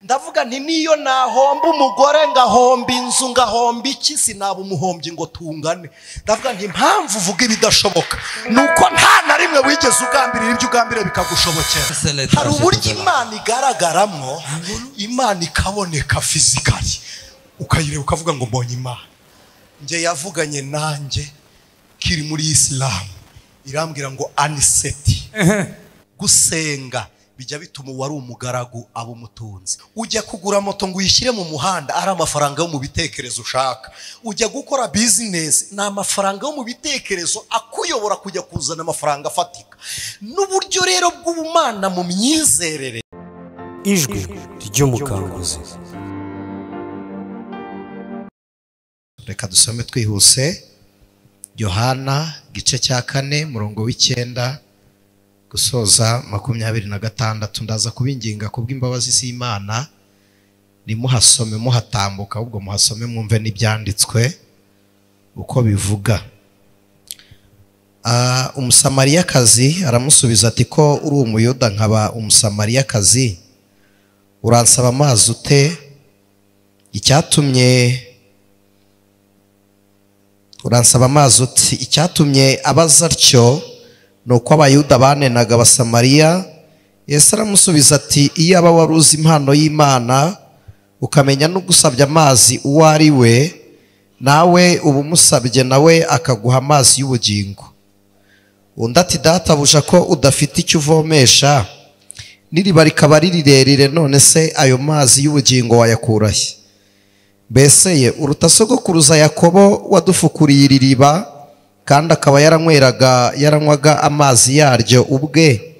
Ndavuga nti niyo nahomba umugore, ngahomba inzu, ngahomba iki, sinaba umuhombyi ngo tungane. Ndavuga nti impamvu uvuga ibidashoboka nuko nta na rimwe wigeze ugambirira ibyo ugambira bikagushobokera. Hari uburyo Imana igaragaramo, Imana ikaboneka physically, ukayireba ukavuga ngo mbonye Imana. Nge yavuganye nanjye kiri muri Islam, irambwira ngo aniseti gusenga bijya bituma uwari umugaragu aba umutunzi. Ujya kugura moto ngo uyishyire mu muhanda ari amafaranga yo mu bitekerezo ushaka. Ujya gukora business ni amafaranga yo mu bitekerezo akuyobora kujya kuzana amafaranga afatika. N'uburyo rero bw'ubumana mu myizerere. Ijwi ry'umukanguzi. Reka dusome twihuse Yohana gice cya 4 murongo w'9 gusoza 26. Ndaza kubinginga kubw'imbabazi z'Imana nimuhasome muhatambuka, ahubwo muhasome mwumve n'ibyanditswe uko bivuga. Umusamariyakazi aramusubiza ati ko uri umuyuda nkaba umusamariyakazi, uransaba amazi ute? Icyatumye uransaba amazi uti? Icyatumye abaza atyo nuko abayuda banenaga abasamariya. Yesu aramusubiza ati iyo aba wari uzi impano y'Imana ukamenya n'ugusabye amazi uwo ari we, nawe uba umusabye nawe akaguha amazi y'ubugingo. Undi ati databuja ko udafite icyo uvomesha, n'iriba rikaba ari rirerire, none se ayo mazi y'ubugingo wayakurahe? Mbese ye uruta sogokuruza Yakobo wadufukuriye iri riba, kandi akaba yaranywaga amazi yaryo ubwe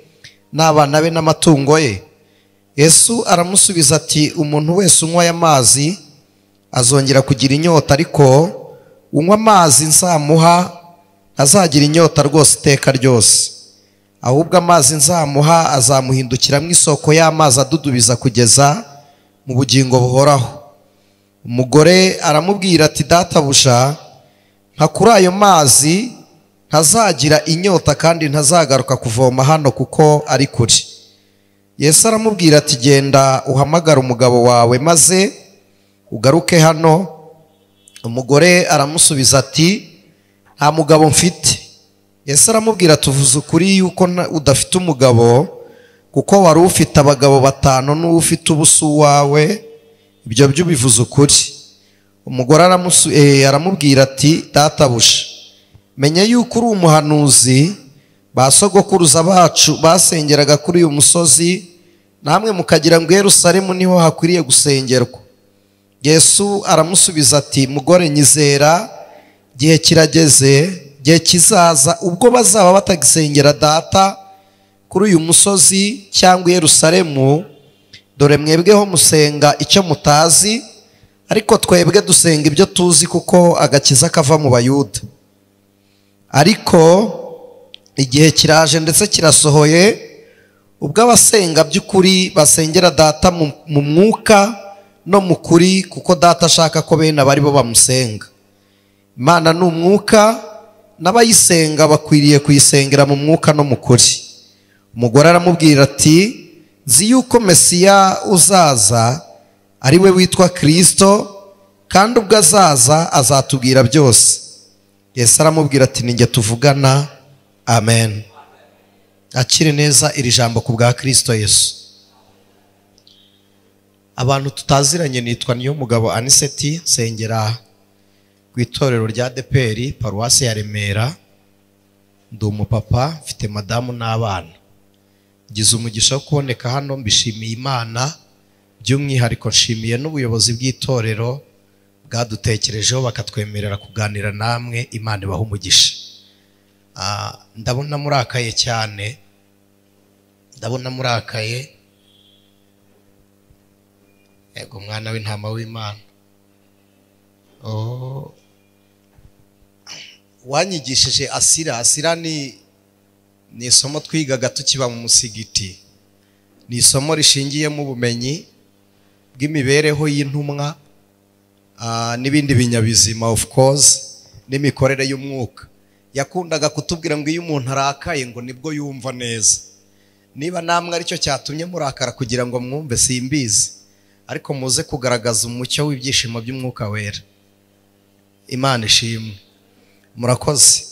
n'abana be n'amatungo ye? Yesu aramusubiza ati umuntu wese unywa aya mazi azongera kugira inyota, ariko unywa amazi nzamuha azagira inyota rwose iteka ryose. Ahubwo amazi nzamuha azamuhindukiramo isoko y'amazi adudubiza kugeza mu bugingo buhoraho. Umugore aramubwira ati databuja, nka kuri ayo mazi ntazagira inyota kandi ntazagaruka kuvoma hano kuko ari kure. Yesu aramubwira ati genda uhamagara umugabo wawe maze ugaruke hano. Umugore aramusubiza ati nta mugabo mfite. Yesu aramubwira ati uvuze ukuri yuko udafite umugabo, kuko wari ufite abagabo 5 n'uwo ufite ubusa uwawe, ibyo byo bivuze ukuri. Umugore aramubwira ati databuja, menye yuko uri umuhanuzi, ba sogokuruza bacu basengeraga kuri uyu musozi, namwe mukagira ngo Yerusalemu niho hakwiriye gusengerwa. Yesu aramusubiza ati mugore nyizera, gihe kirageze, gihe kizaza ubwo bazaba batagisengera data kuri uyu musozi cyangwa Yerusalemu. Dore mwebweho musenga icyo mutazi, ariko twebwe dusenga ibyo tuzi, kuko agakiza kava mu Bayuda. Ariko igihe kiraje ndetse kirasohoye ubwo abasenga by'ukuri basengera data mu mwuka no mu kuri, kuko data ashaka ko bene abari bo bamusenga. Imana ni umwuka, n'abayisenga bakwiriye kuyisengera mu mwuka no mu kuri. Umugore aramubwira ati nzi yuko Mesiya uzaza ari we witwa Kristo, kandi ubwo azaza azatubwira byose. Yesu aramubwira ati ninjye tuvugana. Amen. Akire neza iri jambo ku bwa Kristo Yesu. Abantu tutaziranye, nitwa niyo mugabo Aniseti, nsengera ku itorero rya ADEPR paruwasi ya Remera. Ndi umupapa, mfite madamu n'abana. Ngize umugisha wo kuboneka hano, mbishimiye Imana. By'umwihariko nshimiye n'ubuyobozi bw'itorero bwadutekerejeho bakatwemerera kuganira namwe. Imana ibahe umugisha. Ndabona murakaye cyane, ndabona murakaye. Yego mwana w'intama w'Imana. Wanyigishije asira. Asira ni isomo twigaga tukiba mu musigiti. Ni isomo rishingiye mu bumenyi bw'imibereho y'intumwa n'ibindi binyabizima, of course, n'imikorere y'umwuka. Yakundaga kutubwira ngo iyo umuntu arakaye ngo nibwo yumva neza. Niba namwe aricyo cyatumye murakara kugira ngo mwumve simbizi, Ariko muze kugaragaza umucyo w'ibyishimo by'umwuka wera. Imana ishimwe. Murakoze.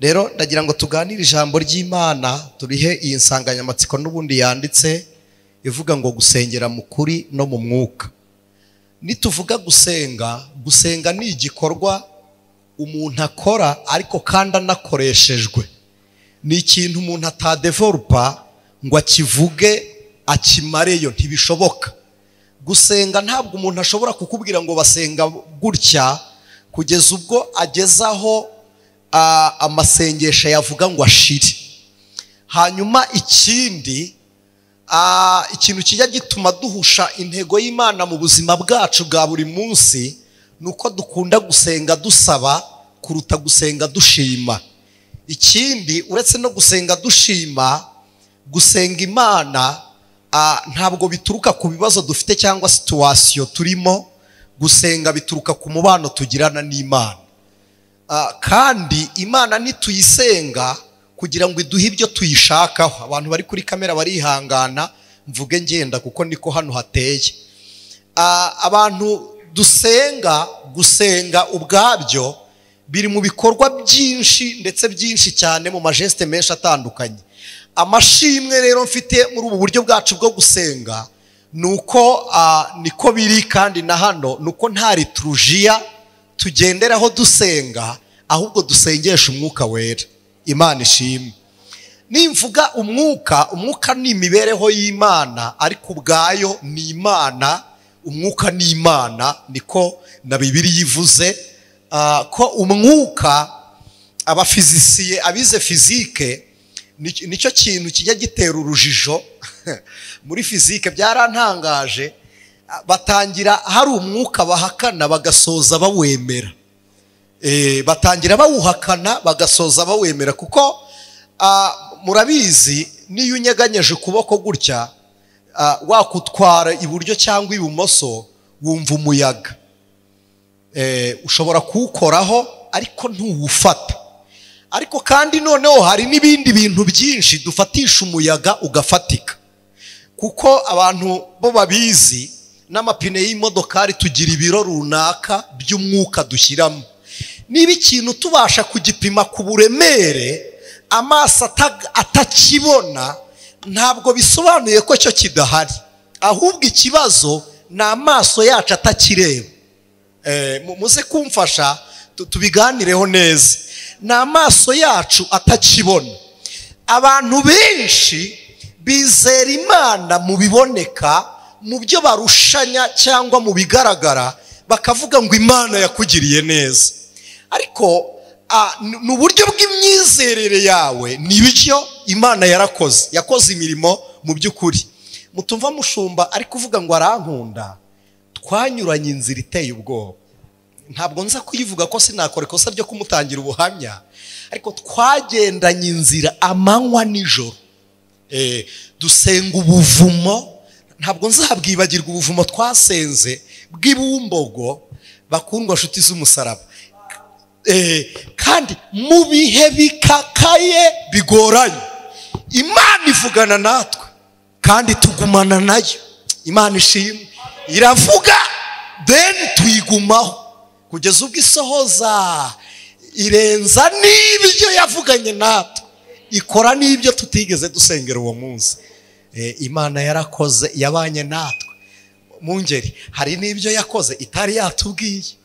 Rero ndagira ngo tuganire ijambo ry'Imana, turihe iyi nsanganyamatsiko n'ubundi yanditse ivuga ngo gusengera mu kuri no mu mwuka. Nituvuga gusenga, gusenga ni igikorwa umuntu akora ariko kandi anakoreshejwe. Ni ikintu umuntu atadevelopa ngo akivuge akimareyo, ntibishoboka. Gusenga ntabwo umuntu ashobora kukubwira ngo basenga gutya kugeza ubwo agezaho amasengesho yavuga ngo ashire. Hanyuma ikindi, ikintu kijya gituma duhusha intego y'Imana mu buzima bwacu bwa buri munsi nuko dukunda gusenga dusaba kuruta gusenga dushima. Ikindi, uretse no gusenga dushima, gusenga Imana ntabwo bituruka ku bibazo dufite cyangwa situation turimo. Gusenga bituruka ku mubano tugirana n'Imana. Kandi Imana nituyisenga kugira ngo iduhe ibyo tuyishakaho. Abantu bari kuri kamera barihangana mvuge ngenda kuko niko hano hateye. Abantu dusenga, gusenga ubwabyo biri mu bikorwa byinshi ndetse byinshi cyane mu majeste menshi atandukanye. Amashimwe rero mfite muri ubu buryo bwacu bwo gusenga nuko niko biri, kandi na hano nuko nta liturujia tugenderaho dusenga, ahubwo dusengesha umwuka wera. Imana ishimwe. Nimvuga umwuka, umwuka ni imibereho y'Imana ariko ubwayo ni Imana. Umwuka ni Imana, niko na Bibiliya ivuze ko umwuka, abafizisiye abize fizike, nicyo kintu kijya gitera urujijo muri fizike. Byarantangaje, batangira hari umwuka bahakana bagasoza bawemera. Batangira bawuhakana bagasoza bawemera, kuko murabizi niyo unyeganyeje ukuboko gutya wakutwara iburyo cyangwa ibumoso wumva umuyaga. Ushobora kuwukoraho ariko ntuwufata. Ariko kandi noneho hari n'ibindi bintu byinshi dufatisha umuyaga ugafatika, kuko abantu bo babizi n'amapine y'imodokari tugira ibiro runaka by'umwuka dushyiramo. Niba ikintu tubasha kugipima ku buremere amaso atakibona, ntabwo bisobanuye ko cyo kidahari, ahubwo ikibazo ni amaso yacu atakireba. Muze kumfasha tubiganireho neza. Ni amaso yacu atakibona. Abantu benshi bizera Imana mu biboneka, mu byo barushanya cyangwa mu bigaragara, bakavuga ngo Imana yakugiriye neza. Ariko ni uburyo bw'imyizerere yawe, nibyo Imana yarakoze, yakoze imirimo mu by'ukuri. Mutumva mushumba ari kuvuga ngo arankunda, twanyuranye inzira iteye ubwoba. Ntabwo nza kuyivuga ko sinakora ikosa ryo kumutangira ubuhamya, ariko twagendanye inzira amanywa nijoro. Dusenga ubuvumo, ntabwo nzabwibagirwa ubuvumo twasenze bw'ibumbogo, bakundwa nshuti z'umusaraba. Kandi mu bihe bikakaye bigoranye, Imana ivugana natwe kandi tugumana nayo. Imana ishimwe, iravuga then tuyigumaho kugeza ubwo isohoza, irenza n'ibyo yavuganye natwe, ikora n'ibyo tutigeze dusengera uwo munsi. Imana yarakoze, yabanye natwe mu ngeri, hari n'ibyo yakoze itari yatubwiye.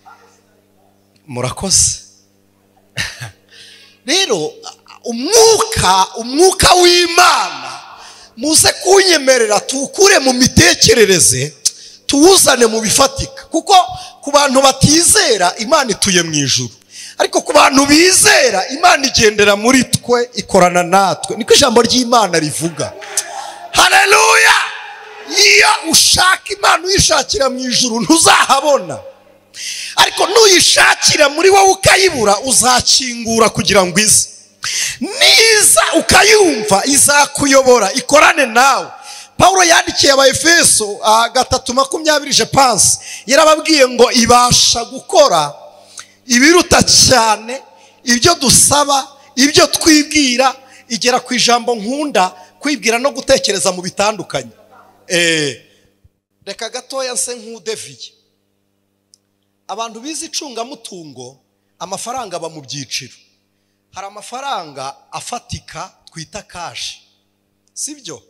Murakoze. Rero umwuka w'Imana muze kunyemerera tuwukure mu mitekerereze tuwuzane mu bifatika, kuko ku bantu batizera Imana ituye mu ijuru, ariko ku bantu bizera Imana igendera muri twe, ikorana natwe. Niko ijambo ry'Imana rivuga. Haleluya! Iyo ushaka Imana uyishakira mu ijuru ntuzahabona, ariko nuyishakira muri wowe ukayibura uzakingura kugira ngo ize. Niza ukayumva izakuyobora, ikorane nawe. Paulo yandikiye Abaefeso 3:20 je pense, yarababwiye ngo ibasha gukora ibiruta cyane ibyo dusaba, ibyo twibwira. Igera ku ijambo nkunda, kwibwira no gutekereza mu bitandukanye. Reka gatoya nse nk'udeviye. Abantu bize icungamutungo, amafaranga aba mu byiciro. Hari amafaranga afatika twita cash, sibyo?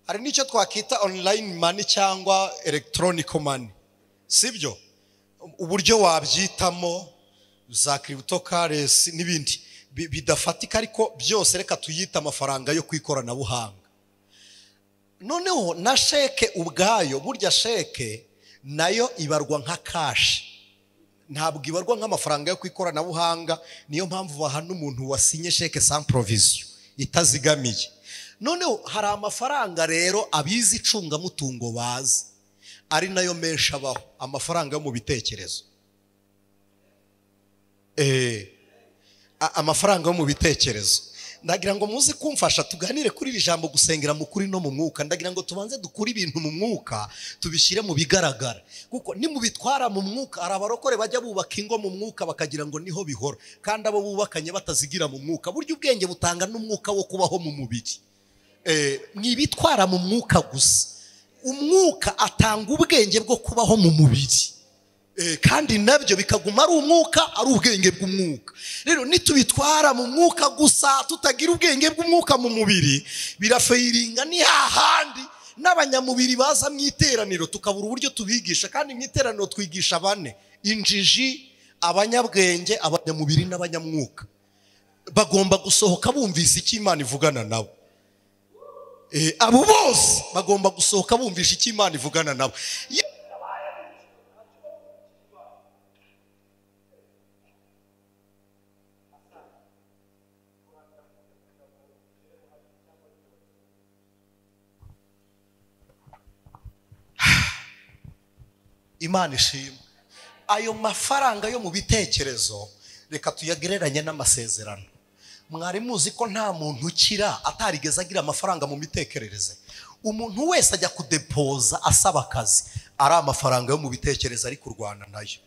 Hari n'icyo twakita online money cyangwa electronic money, sibyo? Uburyo wabyitamo za cryptocurrency n'ibindi bidafatika, ariko byose reka tuyita amafaranga yo kwikoranabuhanga. Noneho na sheke ubwayo, burya sheke nayo ibarwa nka cash, ntabwo ibarwa nk'amafaranga yo kwikoranabuhanga. Niyo mpamvu bahana umuntu wasinye sheke sans provision, itazigamiye. Noneho hari amafaranga rero abizi icungamutungo bazi, ari nayo menshi abaho, amafaranga yo mu bitekerezo. Amafaranga yo mu bitekerezo. Ndagira ngo muze kumfasha tuganire kuri iri jambo gusengera mu kuri no mu mwuka. Ndagira ngo tubanze dukure ibintu mu mwuka tubishyire mu bigaragara, kuko nimubitwara mu mwuka, hari abarokore bajya bubaka ingo mu mwuka bakagira ngo niho bihora, kandi abo bubakanye batazigira mu mwuka. Burya ubwenge butanga n'umwuka wo kubaho mu mubiri. Mwibitwara mu mwuka gusa, umwuka atanga ubwenge bwo kubaho mu mubiri, kandi nabyo bikaguma ari umwuka, ari ubwenge bw'umwuka. Rero nitubitwara mu mwuka gusa tutagira ubwenge bw'umwuka mu mubiri, birafeiringa. Ni hahandi n'abanyamubiri baza mu iteraniro tukabura uburyo tubigisha. Kandi mu iteraniro twigisha bane: injiji, abanyabwenge, abanyamubiri n'abanyamwuka. Bagomba gusohoka bumvise icyo Imana ivugana nabo. Abo bose bagomba gusohoka bumvisha icyo Imana ivugana nabo. Imana ishimwe. Ayo mafaranga yo mu bitekerezo reka tuyagereranye n'amasezerano. Mwari muzi ko nta muntu ukira atarigeze agira amafaranga mu mitekerereze. Umuntu wese ajya kudepoza asaba akazi ari amafaranga yo mu bitekerezo ari kurwana nayo.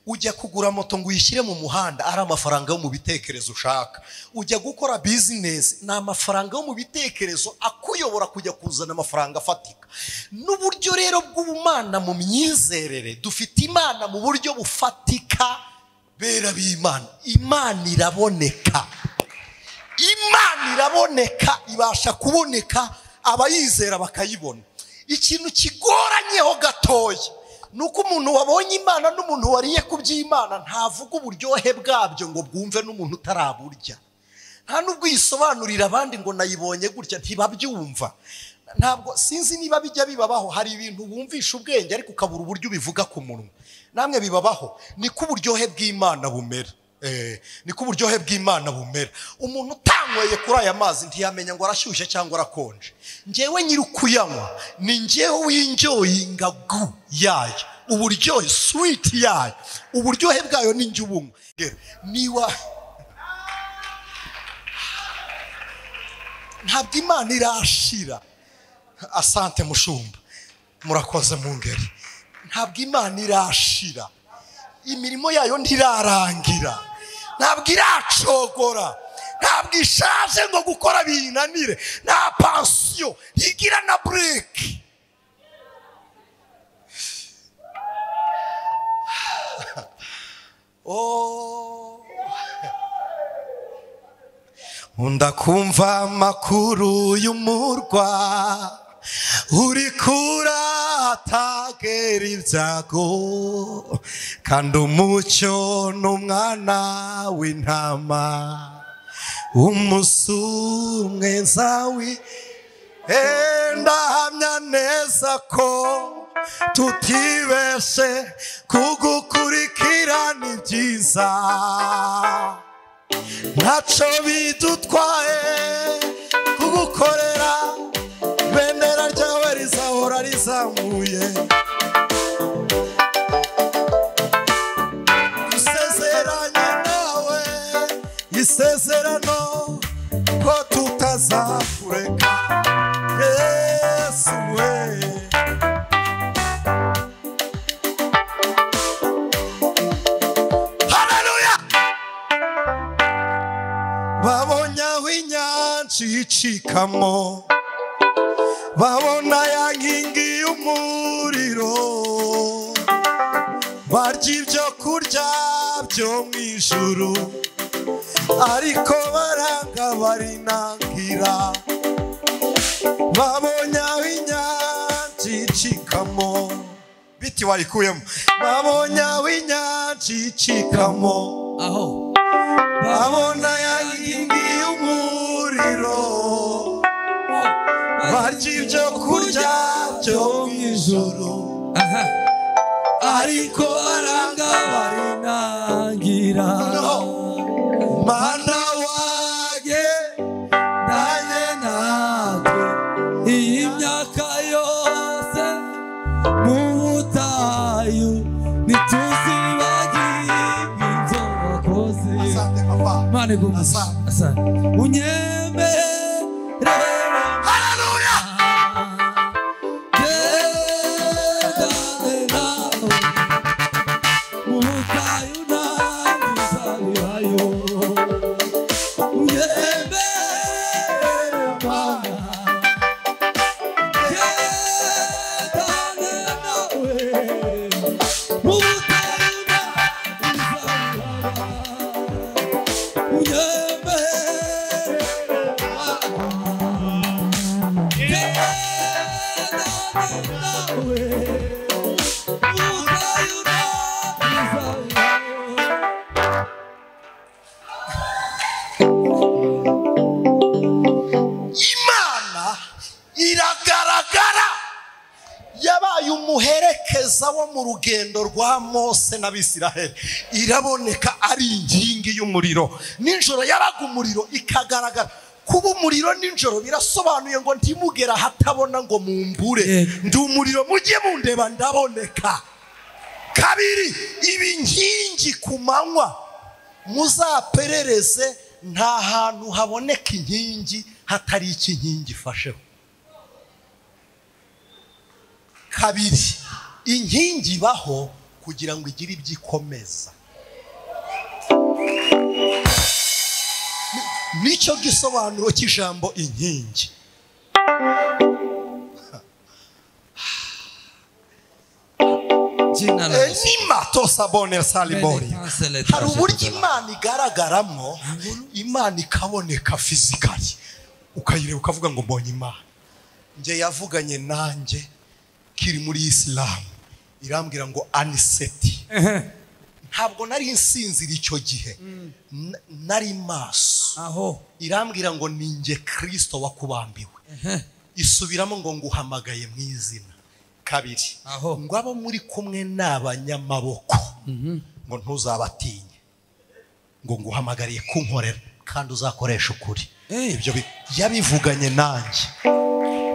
Ujya kugura moto ngo uyishyire mu muhanda ari amafaranga yo mu bitekerezo ushaka. Ujya gukora business ni amafaranga yo mu bitekerezo akuyobora kujya kuzana amafaranga afatika. N'uburyo rero bw'ubumana mu myizerere, dufite Imana mu buryo bufatika. Bera b'Imana, Imana iraboneka. Imana iraboneka, ibasha kuboneka, abayizera bakayibona. Ikintu kigoranyeho gatoya nuko umuntu wabonye Imana n'umuntu wariye ku by'Imana ntavuga uburyohe bwabyo ngo bwumve n'umuntu utaraburya. Nta nubwo yisobanurira abandi ngo nayibonye gutya, ntibabyumva. Ntabwo sinzi niba bijya bibabaho, hari ibintu wumvisha ubwenge ariko ukabura uburyo ubivuga ku munwa. Namwe bibabaho. Niko uburyohe bw'Imana bumera. Niko uburyohe bw'Imana bumera. Umuntu utanyweye kuri aya mazi ntiyamenya ngo arashyushye cyangwa arakonje. Njyewe nyiri kuyanywa ni njyewe winjoyinga gu yayo, uburyohe sweet yayo, uburyohe bwayo ni njye ubunywa. Niwa ntabwo Imana irashira. Asante mushumba, murakoze mu ngeri. Ntabwo Imana irashira, imirimo yayo ntirarangira, ntabwo iracogora, ntabwo ishaje ngo gukora binanire, nta pansiyo ntigira na break. Ndakumva amakuru y'umurwa uri kuratagera ibyago, kandi umucyo n'umwana w'intama umusumwe nzawi. Ndahamya neza ko tutibeshe kugukurikira ni byiza, ntacyo bidutwaye kugukorera, ibendera ryawe rizahora rizamuye. Dusezeranye nawe isezerano ko tutazakureka, Yesu we. Haleluya! Babonye aho inyanja icikamo, babona ya nkingi y'umuriro. y'umuriro, barya ibyo kurya byo mu ijuru, ariko baranga barinangira. Babonye aho inyanja icikamo, biti wayikuyemo. Babonye aho inyanja icikamo, aho babona ya nkingi y'umuriro, barya ibyo kurya byo mu ijuru, ariko baranga barinangira. Mana wanjye Danye natwe iyi myaka yose mu butayu, ntituzibagirwe ibyo wakoze. Asante papa. Imana iguhe umugisha. Asante. Unyemerere. Haleluya. Gendane nawe mu butayu nanjye nzabirayo. Unyemerere Mana, gendane nawe mu butayu nanjye nzabirayo. Unyemerere Mana, gendane nawe mu butayu nanjye nzabirayo. Imana iragaragara, yabaye umuherekeza wo mu rugendo rwa Mose n'Abisiraheli. Iraboneka ari inkingi y'umuriro nijoro, yabaga umuriro ikagaragara. Kuba umuriro nijoro birasobanuye ngo ntimugera ahatabona ngo mumbure, ndi umuriro mujye mundeba ndaboneka. Kabiri, iba inkingi ku manywa, muzaperereze nta hantu haboneka inkingi hatari iki inkingi ifasheho. Kabiri, inkingi ibaho kugira ngo igire ibyo ikomeza. Nicyo gisobanuro cy'ijambo inkingi. Jina la Yesu. Enima tosabone salibori. Hari uburyo Imana igaragaramo, Imana ikaboneka fizikali, ukayireba ukavuga ngo mbonye Imana. Njye yavuganye nanjye kiri muri Isilamu, irambwira ngo aniseti. Ntabwo nari nsinzira icyo gihe, nari maso. Aho Irambwira ngo ni njye Kristo wakubambiwe. Isubiramo ngo nguhamagaye mu izina. Kabiri, Aho. ngo abo muri kumwe n'abanyamaboko, ngo ntuzabatinye, ngo nguhamagariye kunkorera kandi uzakoresha ukuri. Ibyo yabivuganye nanjye,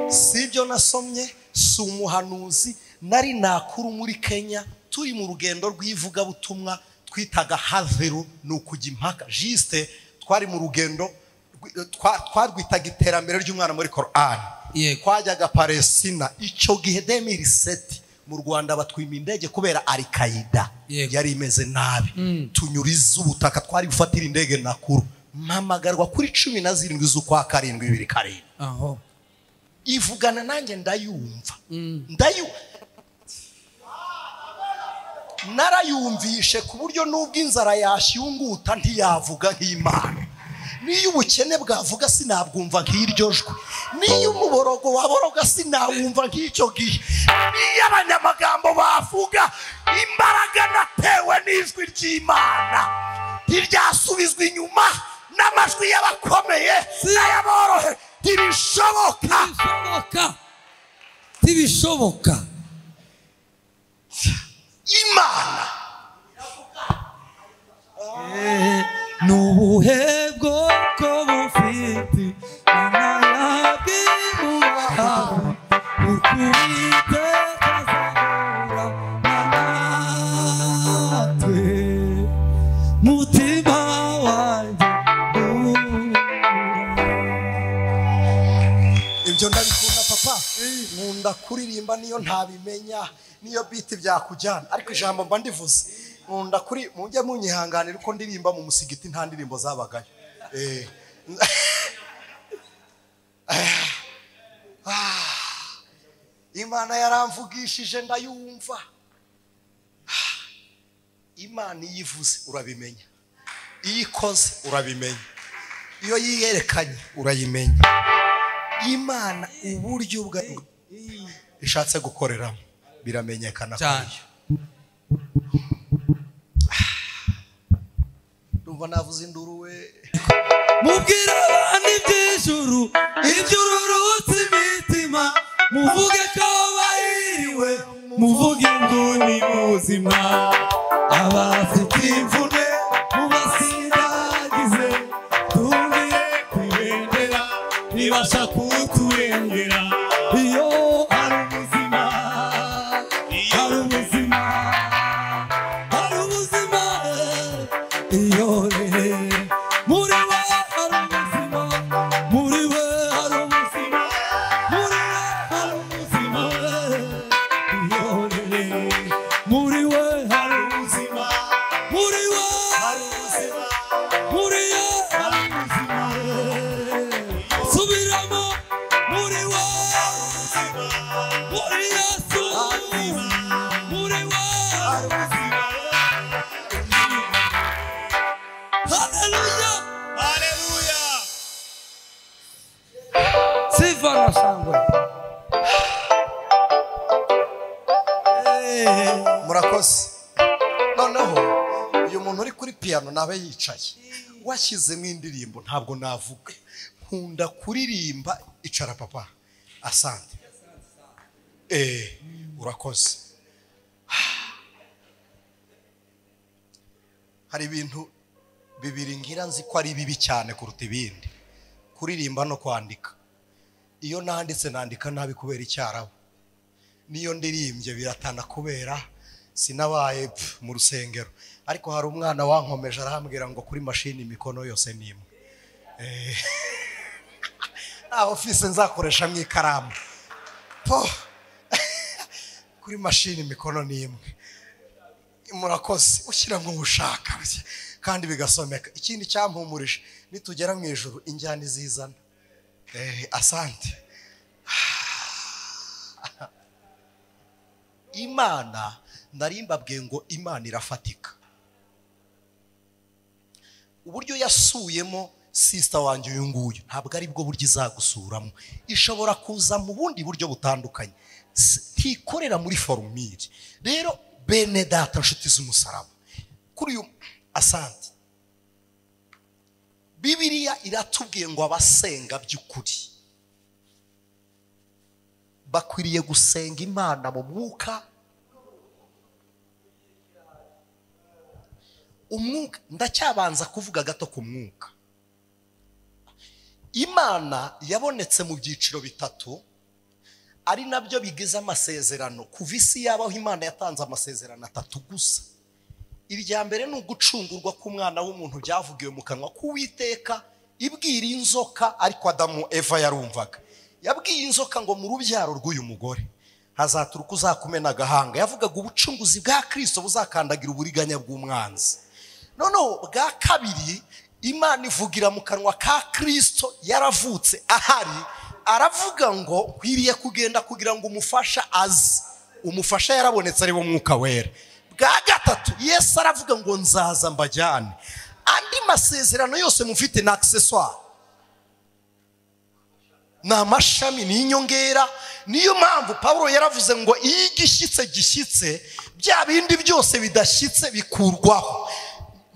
si ibyo nasomye, si umuhanuzi. Nari nakuru muri Kenya, turi mu rugendo rw'ivugabutumwa twitaga haveru, ni ukujya impaka. Jiste twari mu rugendo twarwitaga iterambere ry'umwana muri Korani. Yego. Twajyaga Palestina icyo gihe 2007, mu Rwanda batwima indege kubera Al-Qaeda Yego. yari imeze nabi. Tunyuriza ubutaka, twari gufatira indege nakuru. Mpamagarwa kuri 17 z'ukwa karindwi 2007. Aho Ivugana nanjye ndayumva, narayumvishe ku buryo n'ubwo inzara yashyunguta ntiyavuga nk'Imana, niyo ubukene bwavuga sinabwumva nk'iryo jwi, niyo umuborogo waboroga sinawumva nk'icyo gihe, niyo abanyamagambo bavuga, imbaraga natewe n'ijwi ry'Imana ntiryasubizwa inyuma n'amajwi y'abakomeye n'ayaborohe. Ntibishoboka. Ntibishoboka. Ntibishoboka. Imana N'ubuhe bwoko bufite Imana yabwibubaha, Uwiteka azahora natwe. Mutima wanjye humura. Ibyo ndabikunda papa, nkunda kuririmba niyo ntabimenya, niyo biti byakujyana, ariko ijambo mba ndivuze. Nkunda kuri mujye munyihanganira uko ndirimba mu musigiti, nta ndirimbo zabagayo. Imana yaramvugishije ndayumva. Imana iyivuze urabimenya, iyo ikoze urabimenya, iyo yiyerekanye urayimenya. Imana uburyo bwa ishatse gukoreramo biramenyekana Cyane. Ndumva navuze induru we. Mubwire abantu iby'ijuru, iby'ururutse imitima, muvuge ko bahiriwe, muvuge ngo ni muzima. Abafite imvune mubasindagize, tubwire ku ibendera ribasha kuturengera. Iyo hari ubuzima, hari ubuzima, hari ubuzima, iyo muri we hari ubuzima, muri we hari ubuzima, muri we hari ubuzima, iyo muri we hari ubuzima, muri we hari ubuzima, muri we hari ubuzima. Subiramo, muri we hari ubuzima, muri Yesu muri we hari ubuzima. Haleluya, Haleluya. Sifa na shangwe. Murakoze. Noneho uyu muntu uri kuri piano nabe yicaye washyizemo indirimbo, ntabwo navuga, nkunda kuririmba. Icara papa, asante. Urakoze. Hari ibintu bibiri ngira nzi ko ari bibi cyane kuruta ibindi, kuririmba no kwandika. Iyo nanditse nandika nabi kubera icyarabu, niyo ndirimbye biratana kubera sinabaye mu rusengero. Ariko hari umwana wankomeje arambwira ngo kuri mashini imikono yose ni imwe. Nta office nzakoresha mu ikaramu po kuri mashini imikono ni imwe. Murakoze. Ushyira mu ushaka kandi bigasomeka. Ikindi cyampumurije, nitugera mu ijuru injyana izizana. Asante. Imana narimbabwiye ngo Imana irafatika. Uburyo yasuyemo sister wanjye uyu nguyu ntabwo ari bwo buryo izagusuramo, ishobora kuza mu bundi buryo butandukanye, ntikorera muri formule. Rero bene data nshuti z'umusaraba, kuri uyu asante, Bibiliya iratubwiye ngo abasenga by'ukuri bakwiriye gusenga Imana mu mwuka. Umwuka, ndacyabanza kuvuga gato ku mwuka. Imana yabonetse mu byiciro bitatu ari nabyo bigize amasezerano. Kuva isi yabaho Imana yatanze amasezerano atatu gusa. Irya mbere ni ugucungurwa k'umwana w'umuntu byavugiwe mu kanwa k'Uwiteka ibwira inzoka, ariko Adamu Eva yarumvaga. Yabwiye inzoka ngo mu rubyaro rw'uyu mugore hazaturuka uzakumena agahanga. Yavugaga ubucunguzi bwa Kristo buzakandagira uburiganya bw'umwanzi. Noneho bwa kabiri Imana ivugira mu kanwa ka Kristo yaravutse ahari, aravuga ngo nkwiriye kugenda kugira ngo umufasha aze. Umufasha yarabonetse ari wo Mwuka Wera. Bwa gatatu Yesu aravuga ngo nzaza mbajyane. Andi masezerano yose mufite na accessoire, ni amashami, ni inyongera. Niyo mpamvu Pawulo yaravuze ngo iyo igishyitse gishyitse, bya bindi byose bidashyitse bikurwaho.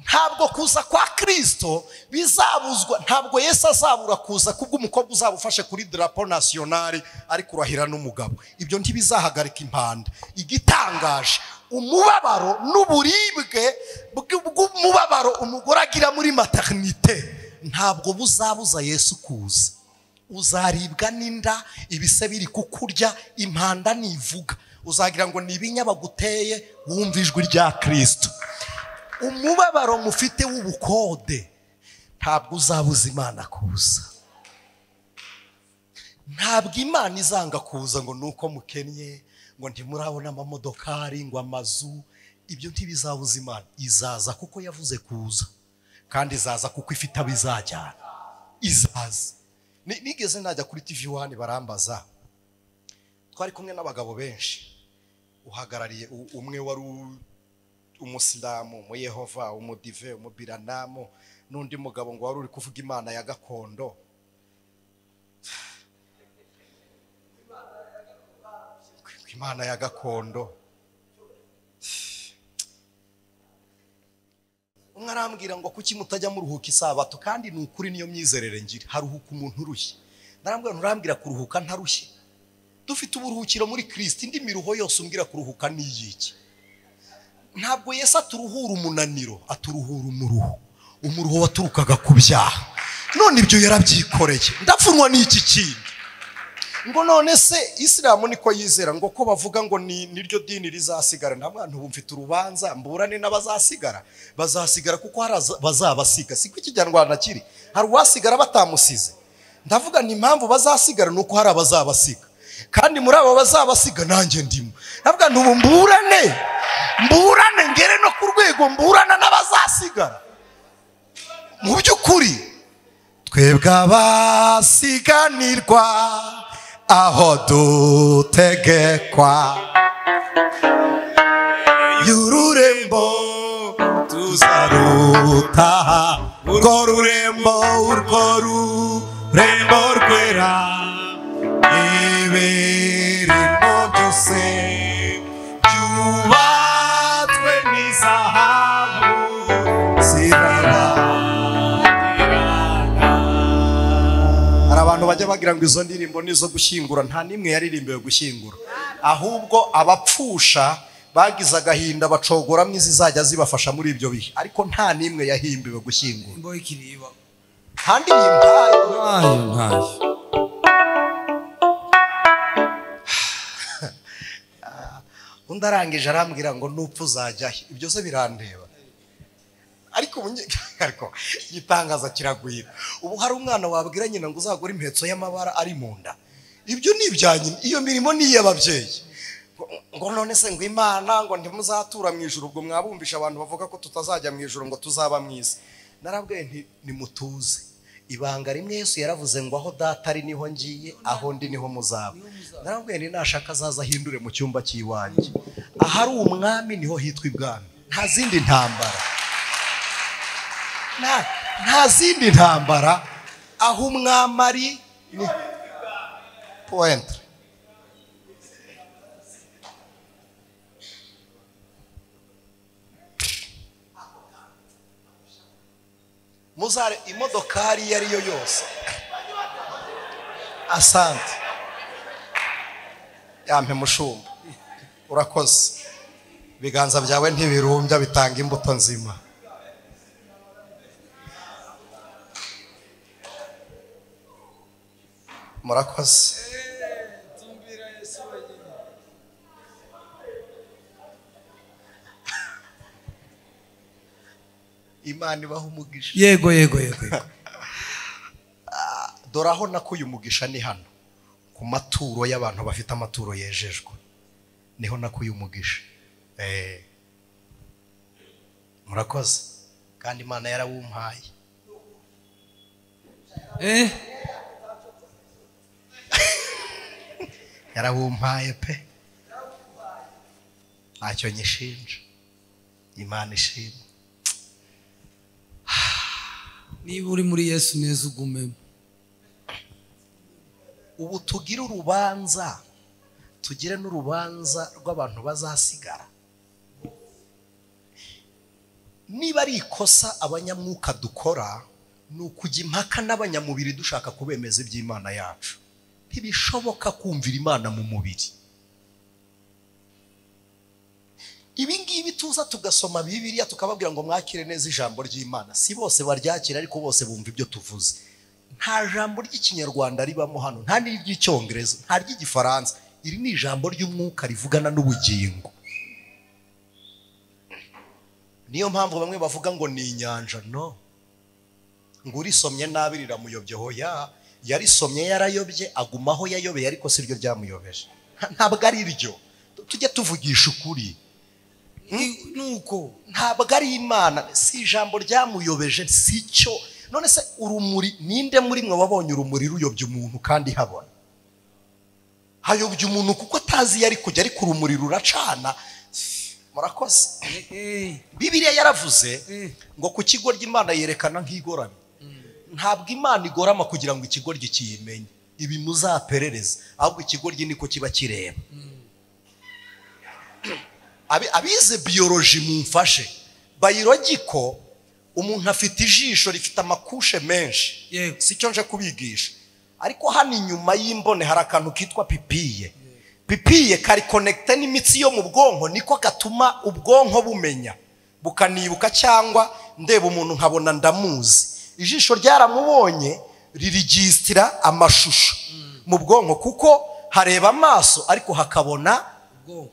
Ntabwo kuza kwa Kristo bizabuzwa, ntabwo Yesu azabura kuza kubwo umukobwa uzabufashe kuri drapeau national ari kurahira n'umugabo. Ibyo ntibizahagarika impanda. Igitangaje, umubabaro n'uburibwe bw'umubabaro umugore agira muri maternité ntabwo buzabuza Yesu kuza. Uzaribwa n'inda, ibise biri kukurya, impanda nivuga uzagira ngo ni ibinya baguteye, wumva ijwi rya Kristo. Umubabaro mufite w'ubukode ntabwo uzabuza Imana kuza. Ntabwo Imana izanga kuza ngo nuko mukennye, ngo ntimurabona amamodokari, ngo amazu. Ibyo ntibizabuza Imana. Izaza kuko yavuze kuza, kandi izaza kuko ifite abizajyana. Izaza. Nigeze najya kuri TV 1 barambaza Twari kumwe n'abagabo benshi, uhagarariye umwe wari umusilamu, umuyehova, umudive, umubiranamu, n'undi mugabo ngo wari uri kuvuga Imana ya gakondo. Imana ya gakondo. Umwe arambwira ngo kuki mutajya muruhuka isabato, kandi ni ukuri niyo myizerere ngira, haruhuka umuntu urushye. Narambwira nturambwira kuruhuka ntarushye. Dufite uburuhukiro muri Kristo, indi miruho yose umbwira kuruhuka ni iyiki? Ntabwo Yesu aturuhura umunaniro, aturuhura umuruho. Umuruho waturukaga ku byaha. None ibyo yarabyikoreye. Ndapfunwa n'iki kindi? Ngo none se Isilamu niko yizera, ngo ko bavuga ngo ni niryo dini rizasigara. Nta mwana ubu mfite urubanza mburane n'abazasigara. Bazasigara kuko hari bazabasiga. Siko ikinyarwanda kiri. Hari uwasigara batamusize. Ndavuga ni impamvu bazasigara nuko hari abazabasiga. Kandi muri abo bazabasiga nanjye ndimo. Ndavuga nti ubu mburane ngere no ku rwego mburana n'abazasigara. Mu by'ukuri twebwe abasiganirwa aho dutegekwa y'ururembo tuzarutaha, urwo rurembo, urwo rurembo rwera, ibirimo byose byubatswe n'izahabu zirabagirana. Hari abantu bajya bagira ngo izo ndirimbo nizo gushyingura, nta nimwe yaririmbiwe gushyingura, ahubwo abapfusha bagize agahinda bacogoramo izizajya zibafasha muri ibyo bihe, ariko nta nimwe yahimbiwe gushyingura. Nta ndirimbo ntayo. Undi arangije arambwira ngo nupfa uzajya he? Ibyo se birandeba. Ariko ariko igitangaza kiragwira. Ubu hari umwana wabwira nyina ngo uzagura impetso y'amabara ari mu nda. Ibyo ni ibya nyina, iyo mirimo ni iy'ababyeyi. Ngo none se ngo Imana ngo ntimuzatura mu ijuru, ubwo mwabumvisha abantu bavuga ko tutazajya mu ijuru ngo tuzaba mu isi. Narabwiye nti nimutuze. Ibanga rimwe Yesu yaravuze ngo aho data ari niho ngiye, aho ndi niho muzaba. Narabwiye nti nashaka azaza ahindure mu cyumba cy'iwanjye. Ahari umwami niho hitwa ibwami. Nta zindi ntambara. Nta zindi ntambara, aho umwami ari ni point. Muzare imodokari iyo ari yo yose. Asante. Yampe mushumba. Urakoze. Ibiganza byawe ntibirumbya bitanga imbuto nzima. Murakoze. Imana ibaha umugisha. Yego yego yego. Dore aho nakuye umugisha ni hano ku maturo y'abantu bafite amaturo yejejwe, niho nakuye umugisha. Murakoze. Kandi Imana yarawumpaye. Yarawumpaye pe, ntacyo nyishinja. Imana ishimwe. Niba uri muri Yesu neza ugumemo. Ubu tugire urubanza, tugire n'urubanza rw'abantu bazasigara. Niba ari ikosa abanyamwuka dukora ni ukujya impaka n'abanyamubiri dushaka kubemeza iby'Imana yacu. Ntibishoboka kumvira Imana mu mubiri. Ibi ngibi tuza tugasoma Bibiliya tukababwira ngo mwakire neza ijambo ry'Imana, si bose baryakira ariko bose bumva ibyo tuvuze. Nta jambo ry'ikinyarwanda ribamo hano, nta n'iry'icyongereza, nta ry'igifaransa. Iri ni ijambo ry'umwuka rivugana n'ubugingo. Niyo mpamvu bamwe bavuga ngo ni inyanja. No, ngo urisomye nabi riramuyobye. Hoya, yarisomye yarayobye, agumaho yayobeye, ariko si ryo ryamuyobeje. Ntabwo ari ryo. Tujye tuvugisha ukuri. Nuko ntabwo ari Imana, si ijambo ryamuyobeje, si cyo. None se urumuri, ninde muri mwe wabonye urumuri ruyobye umuntu kandi habona? Hayobya umuntu kuko atazi yari kujya, ariko urumuri ruracana. Murakoze. Bibiliya yaravuze ngo ku kigoryi Imana yerekana nk'igoramye. Ntabwo Imana igorama kugira ngo ikigoryi kiyimenye, ibi muzaperereza, ahubwo ikigoryi niko kiba kireba. Abize biology mumfashe, biological umuntu afite ijisho rifite amakushe menshi, sicyo nje kubigisha, ariko hano inyuma y'imbone hari akantu kitwa pupille. Pupille kari connecté n'imitsi yo mu bwonko, niko gatuma ubwonko bumenya bukanibuka, cyangwa ndeba umuntu nkabona ndamuzi. Ijisho ryaramubonye ririgistira amashusho mu bwonko, kuko hareba amaso ariko hakabona ubwonko.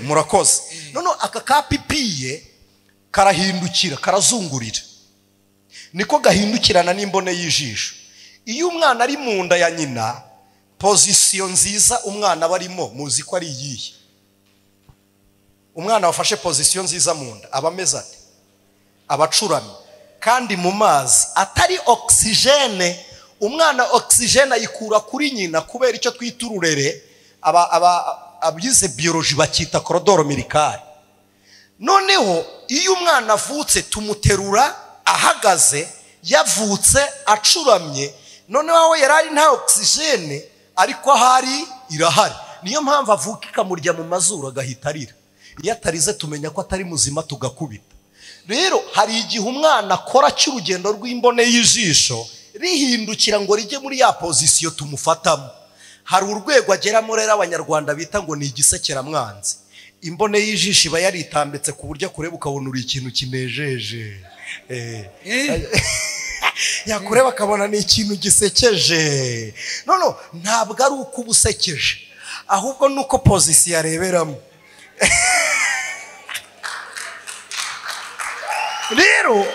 Murakoze. None aka ka pupille karahindukira, karazungurira, niko gahindukirana n'imbone y'ijisho. Iyo umwana ari mu nda ya nyina, position nziza umwana aba arimo muzi ko ari iyihe? Umwana wafashe position nziza mu nda aba ameze ate? Aba acuramye, kandi mu mazi atari oxygène. Umwana oxygène ayikura kuri nyina kubera icyo twita ururere, abize biology bakita cordon ombilical. Noneho iyo umwana avutse tumuterura ahagaze, yavutse acuramye, noneho aho yari ari nta oxygène, ariko ahari irahari. Niyo mpamvu avuka ikamurya mu mazuru agahita arira. Iyo atarize tumenya ko atari muzima, tugakubita. Rero hari igihe umwana akora cy'urugendo rw'imbone y'ijisho rihindukira ngo rijye muri ya position tumufatamo. Hari urwego ageramo rero Abanyarwanda bita ngo ni igisekeramwanzi. Imbone y'ijisho iba yaritambitse ku buryo akureba ukabona uri ikintu kinejeje. Yakureba akabona ni ikintu gisekeje. No, ntabwo ari uko uba usekeje, ahubwo ni uko position yareberamo. Rero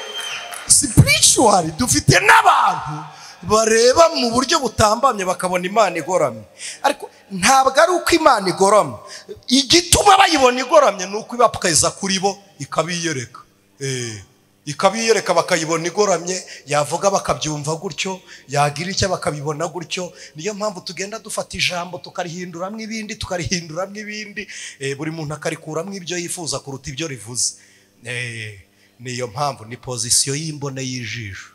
spiritually dufite n'abantu bareba mu buryo butambamye bakabona Imana igoramye, ariko ntabwo ari uko Imana igoramye. Igituma bayibona igoramye ni uko ibapweza kuri bo ikabiyereka. Ikabiyereka bakayibona igoramye, yavuga bakabyumva gutyo, yagira icyo bakabibona gutyo. Niyo mpamvu tugenda dufata ijambo tukarihinduramo ibindi, tukarihinduramo ibindi, buri muntu akarikuramo ibyo yifuza kuruta ibyo rivuze. Niyo mpamvu ni position y'imbone y'ijisho.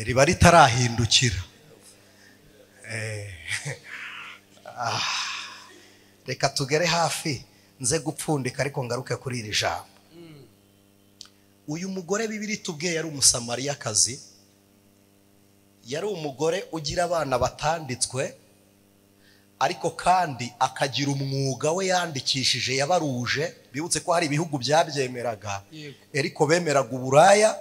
Riba ritarahindukira. Reka tugere hafi nze gupfundika, ariko ngaruke kuri iri jambo. Uyu mugore Bibiliya itubwiye yari Umusamariyakazi, yari umugore ugira abana batanditswe, ariko kandi akagira umwuga we yandikishije, yabaruje. Bibutse ko hari ibihugu byabyemeraga, ariko bemeraga uburaya.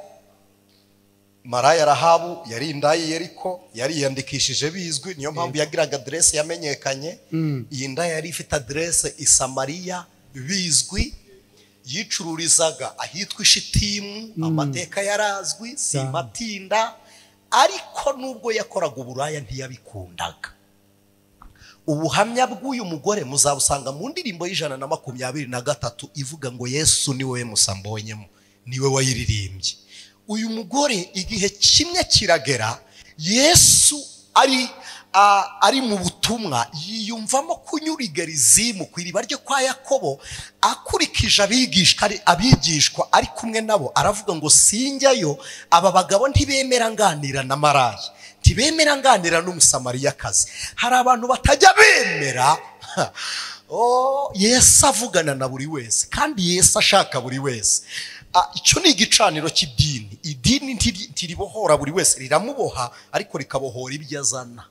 Maraya Rahabu yari indaya Yeriko, yariyandikishije bizwi, niyo mpamvu yagiraga adresse yamenyekanye. Iyi ndaya yari ifite adresse i Samariya bizwi, yicururizaga ahitwa Ishitimu, amateka yarazwi, simatinda. Ariko nubwo yakoraga uburaya ntiyabikundaga. Ubuhamya bw'uyu mugore muzabusanga mu ndirimbo y'123 ivuga ngo Yesu ni wowe musambonyemo, niwe wayiririmbye. Uyu mugore igihe kimwe kiragera, Yesu ari mu butumwa, yiyumvamo kunyura i Gerizimu ku iriba ryo kwa Yakobo, akurikije abigishwa ari kumwe nabo, aravuga ngo sinjyayo, aba bagabo ntibemera nganira na maraya, ntibemera nganira n'Umusamariyakazi. Hari abantu batajya bemera. Yesu avugana na buri wese, kandi Yesu ashaka buri wese. Icyo ni igicaniro cy'idini. Idini ntiribohora buri wese, riramuboha ariko rikabohora ibyo azana.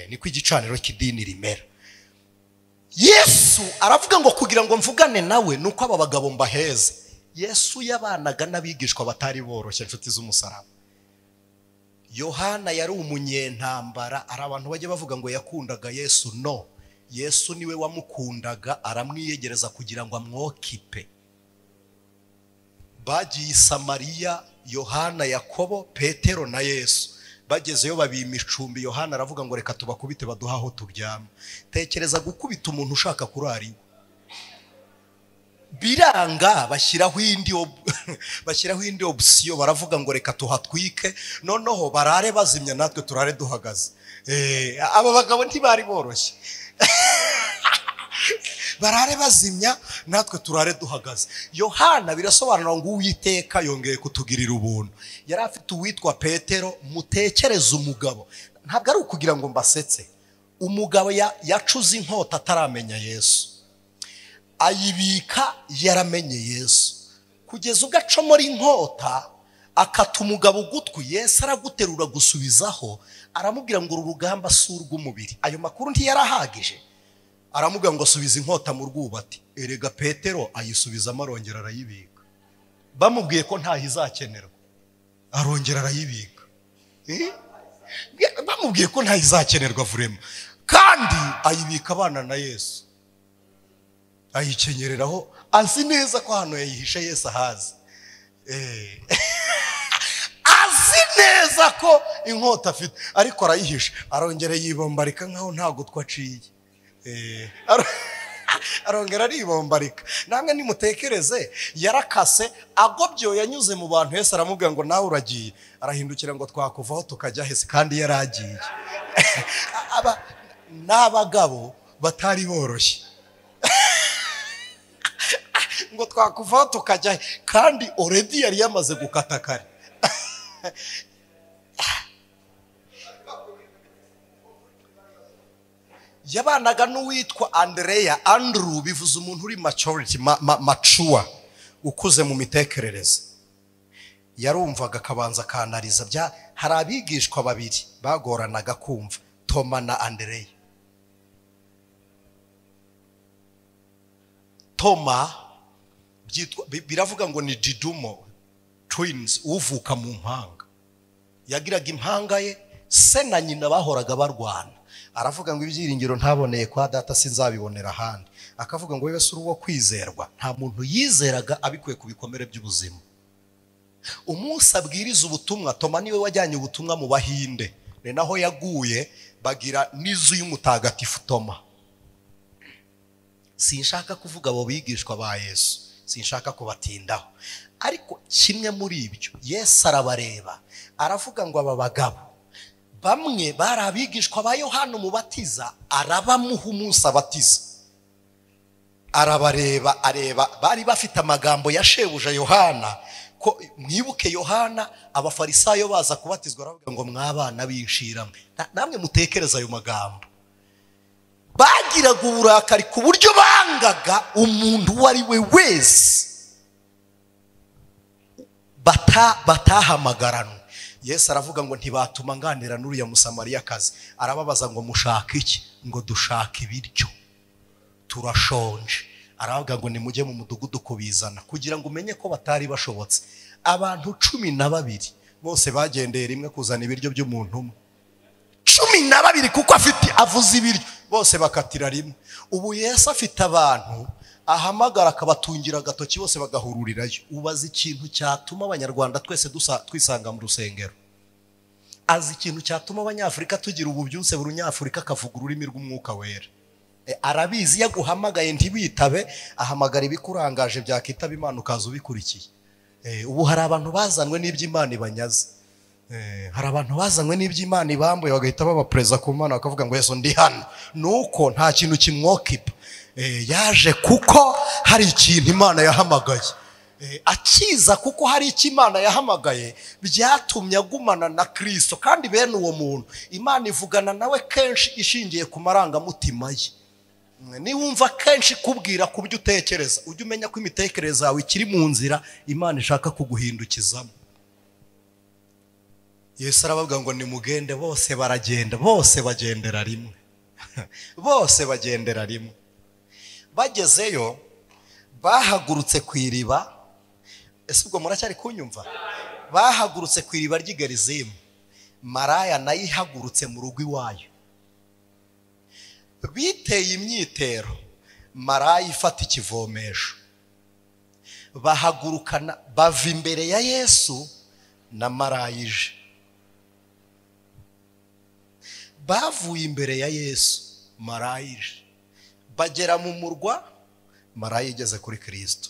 Niko igicaniro cy'idini rimera. Yesu aravuga ngo kugira ngo mvugane nawe nuko aba bagabo mbaheza. Yesu yabanaga n'abigishwa batari boroshye, inshuti z'umusaraba. Yohana yari umunyentambara. Ari abantu bajya bavuga ngo yakundaga Yesu. No, Yesu niwe wamukundaga, aramwiyegereza kugira ngo amwokipe. Bagiye i Samariya, Yohana, Yakobo, Petero na Yesu. Bagezeyo babima icumbi. Yohana aravuga ngo reka tubakubite baduha aho turyama. Tekereza gukubita umuntu ushaka kurara iwe. Biranga, bashyiraho indi option, baravuga ngo reka tuhatwike, noneho barare bazimya natwe turare duhagaze. Aba bagabo ntibari boroshye. Barare bazimya natwe turare duhagaze. Yohana birasobanura ngo Uwiteka yongeye kutugirira ubuntu. Yari afite uwitwa Petero. Mutekereze umugabo, ntabwo ari ukugira ngo mbasetse, umugabo yacuze inkota ataramenya Yesu, ayibika yaramenye Yesu, kugeza ubwo acomora inkota akata umugabo ugutwi. Yesu araguterura gusubizaho, aramubwira ngo uru rugamba si urw'umubiri. Ayo makuru ntiyarahagije. Aramubwira ngo subiza inkota mu rwubati. Erega Petero ayisubizamo arongera arayibika. Bamubwiye ko ntaho izakenerwa, arongera arayibika. Bamubwiye ko ntaho izakenerwa vurema, kandi ayibika abana na Yesu, ayikenyereraho, azi neza ko hano yayihishe Yesu ahazi. Azi neza ko inkota afite, ariko arayihisha, arongera yibombarika nkaho nta gutwi aciye. Arongera aribombarika. Namwe nimutekereze, yarakase agobyo yanyuze mu bantu. Yesu aramubwira ngo nawe uragiye, arahindukira ngo twakuvaho tukajya hese, kandi yaragiye. Aba n'abagabo batari boroshye. Ngo twakuvaho tukajya, kandi already yari yamaze gukata kare. Yabanaga n'uwitwa Andrea. Andrew bivuze umuntu uri maturity, mature, ukuze mu mitekerereze. Yarumvaga akabanza akanariza. Hari abigishwa babiri bagoranaga kumva, Toma na Andrea. Toma biravuga ngo ni Didumo twins, uvuka mu mpanga. Yagiraga impanga ye, se na nyina bahoraga barwana. Aravuga ngo ibyiringiro ntaboneye kwa data sinzabibonera ahandi. Akavuga ngo wewe si uwo kwizerwa. Nta muntu yizeraga abikuye ku bikomere by'ubuzima. Umunsi abwiriza ubutumwa, Toma niwe wajyanye ubutumwa mu Bahinde, ni naho yaguye, bagira n'izu y'umutagatifu Toma. Sinshaka kuvuga abo bigishwa ba Yesu, sinshaka kubatindaho, ariko kimwe muri ibyo Yesu arabareba aravuga ngo aba bagabo bamwe bari abigishwa ba Yohana umubatiza, arabamuha umunsi abatiza. Arabareba, areba bari bafite amagambo ya shebuja Yohana, ko mwibuke Yohana abafarisayo baza kubatizwa aravuga ngo mwabana b'inshiramwe. Namwe mutekereza ayo magambo. Bagiraga uburakari ku buryo bangaga umuntu uwo ari we wese batahamagaranwe. Yesu aravuga ngo ntibatuma nganira n'uriya Musamariyakazi. Arababaza ngo mushaka iki? Ngo dushaka ibiryo, turashonje. Aravuga ngo nimujye mu mudugudu kubizana, kugira ngo umenye ko batari bashobotse. Abantu 12 bose bagendeye rimwe kuzana ibiryo by'umuntu umwe. 12 kuko afite avuze ibiryo, bose bakatira rimwe. Ubu Yesu afite abantu ahamagara akabatungira agatoki, bose bagahururirayo. Ubaza ikintu cyatuma abanyarwanda twese twisanga mu rusengero. Azi ikintu cyatuma abanyafurika tugira ububyutse, buri munyafurika akavuga ururimi rw'umwuka wera. Arabizi, yaguhamagaye ntibitabe, ahamagara ibikurangaje byakitaba Imana ukaza ubikurikiye. Ubu hari abantu bazanwe n'iby'Imana ibanyaze. Hari abantu bazanywe n'iby'Imana ibambuye, bagahita babapreza ku Mana bakavuga ngo Yesu ndi hano. Nuko nta kintu kimwokipa. Yaje kuko hari ikintu Imana yahamagaye. Akiza kuko hari icyo Imana yahamagaye, byatumye agumana na Kristo. Kandi bene uwo muntu Imana ivugana nawe kenshi ishingiye ku marangamutima ye. Niwumva kenshi kubwira ku byo utekereza, ujye umenya ko imitekerereze yawe ikiri mu nzira Imana ishaka kuguhindukizamo. Yesu arabavuga ngo nimugende, bose baragenda, bose bagendera rimwe. Bose bagendera rimwe. Bagezeyo bahagurutse ku iriba. Ese ubwo muracyari kunyumva? Bahagurutse ku iriba ry'i Gerizimu. Maraya nayo ihagurutse mu rugo iwayo. Biteye imyitero, Maraya ifata ikivomesho. Bahagurukana, bava imbere ya Yesu na Maraya ije. Bavuye imbere ya Yesu, Maraya ije. Bagera mu murwa, Maraya igeze kuri Kristo.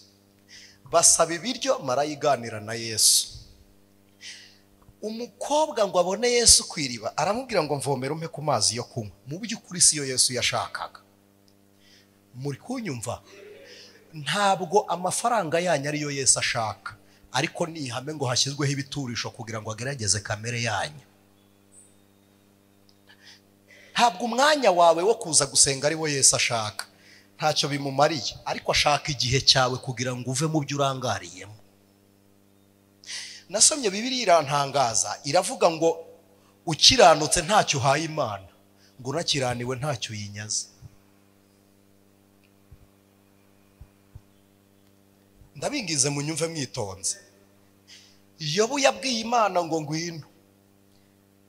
Basaba ibiryo, Maraya iganira na Yesu. Umukobwa ngo abone Yesu ku iriba aramubwira ngo mvomere umpe ku mazi yo kunywa. Mu by'ukuri siyo Yesu yashakaga. Muri kunyumva? Ntabwo amafaranga yanyu ariyo Yesu ashaka, ariko ni ihame ngo hashyizweho ibiturisho kugira ngo agerageze kamere yanyu. Ntabwo umwanya wawe wo kuza gusenga ari wo Yesu ashaka, ntacyo bimumariye, ariko ashaka igihe cyawe kugira ngo uve mu byo urangariyemo. Nasomye Bibiliya irantangaza, iravuga ngo ukiranutse ntacyo uhaye Imana, ngo unakiraniwe ntacyo uyinyaze. Ndabingize munyumve mwitonze. Yobu yabwiye Imana ngo ngwino,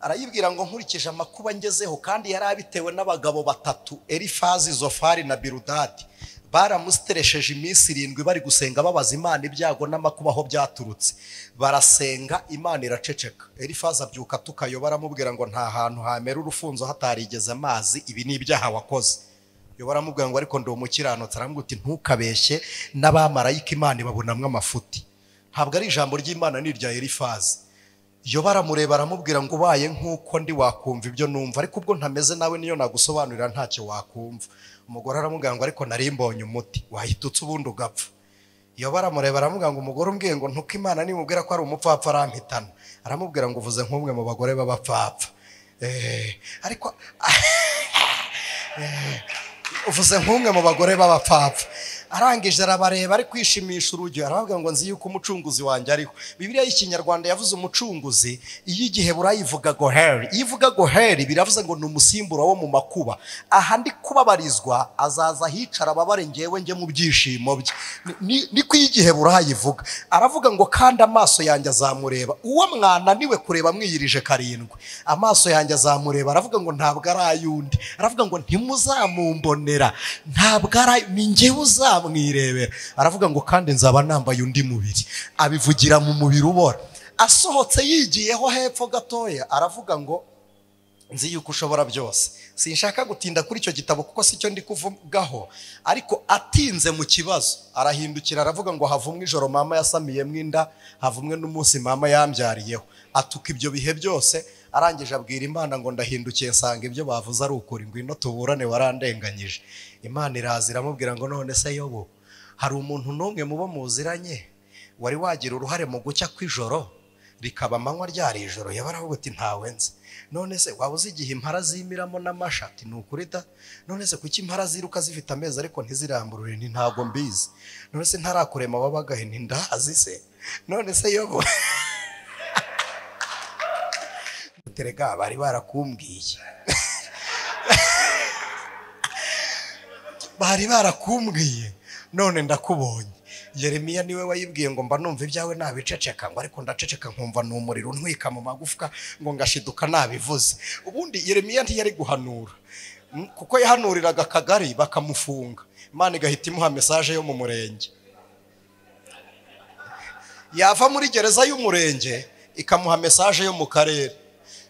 arayibwira ngo nkurikije amakuba ngezeho, kandi yari abitewe n'abagabo batatu, Elifazi, Zofari na Biludadi. Baramusteresheje iminsi 7 bari gusenga babaza Imana ibyago n'amakuba aho byaturutse. Barasenga Imana iraceceka. Elifazi abyuka tukayo baramubwira ngo nta hantu hamera urufunzo hatarigeze amazi, ibi ni ibyaha wakoze. Yo baramubwira ngo ariko ndi umukiranutsi, aramubwira uti ntukabeshye, n'abamarayika Imana ibabonamwe amafuti. Ntabwo ari ijambo ry'Imana ni irya Elifazi. Yo baramureba aramubwira ngo ubaye nkuko ndi wakumva ibyo numva, ariko ubwo ntameze nawe niyo nagusobanurira ntacyo wakumva. Umugore aramubwira ngo ariko nari mbonye umuti wahitutse ubundi ugapfa. Yo baramureba aramubwira ngo umugore umbwiye ngo ntuko Imana nimubwira ko ari umupfapfa arampitana. Aramubwira ngo uvuze nk'umwe mu bagore b'abapfapfa. Ariko uvuze nk'umwe mu bagore b'abapfapfa. Arangije arabareba ari kwishimisha urugero, aravuga ngo nzi yuko umucunguzi wanjye ariho. Bibiliya y'Ikinyarwanda yavuze umucunguzi, iyo igihe burayivuga goheri. Iyo ivuga goheri biravuze ngo ni umusimbura wo mu makuba. Aha ndi kubabarizwa azaza hicara ababare ngewe nge mu byishimo bye. Niko igihe burayivuga. Aravuga ngo kandi amaso yanjye azamureba. Uwo mwananiwe kureba mwiyirije 7. Amaso yanjye azamureba. Aravuga ngo ntabwo ari ayundi. Aravuga ngo ntimuzamumbonera. Ntabwo ari ni ngewe uzamwirebera. Aravuga ngo kandi nzaba nambaye undi mubiri. Abivugira mu mubiri ubora. Asohotse yigiyeho hepfo gatoya aravuga ngo nzi yuko ushobora byose. Sinshaka gutinda kuri icyo gitabo kuko sicyo ndi kuvugaho, ariko atinze mu kibazo arahindukira aravuga ngo havumwe ijoro mama yasamiyemo inda, havumwe n'umunsi mama yambyariyeho. Atuka ibyo bihe byose. Arangije abwira Imana ngo ndahindukiye nsanga ibyo bavuze ari ukuri, ngwino tuburane warandenganyije. Imana iraza iramubwira ngo none se Yobu, hari umuntu n'umwe mubo muziranye wari wagira uruhare mu gucya kw'ijoro rikaba amanywa ryari ijoro? Yabaravuga ati ntawe nzi. None se waba uzi igihe impara zimiramo n'amashati? Ni ukuri da. None se kuki impara ziruka zifite amezi ariko ntiziramburure? Nti ntago mbizi. None se ntarakurema wabagahe? Nti ndazi se. None se Yobu terega bari barakumbwiye. Bari barakumbwiye none ndakubonye. Yeremiya niwe wayibwiye ngo mba numva ibyawe nabiceceka, ngo ariko ndaceceka nkumva ni umuriro untwika mu magufwa, ngo ngashiduka nabivuze. Ubundi Yeremiya ntiyari guhanura, kuko yahanuriraga akagari bakamufunga, Imana igahita imuha message yo mu murenge. Yava muri gereza y'umurenge ikamuha message yo mu karere,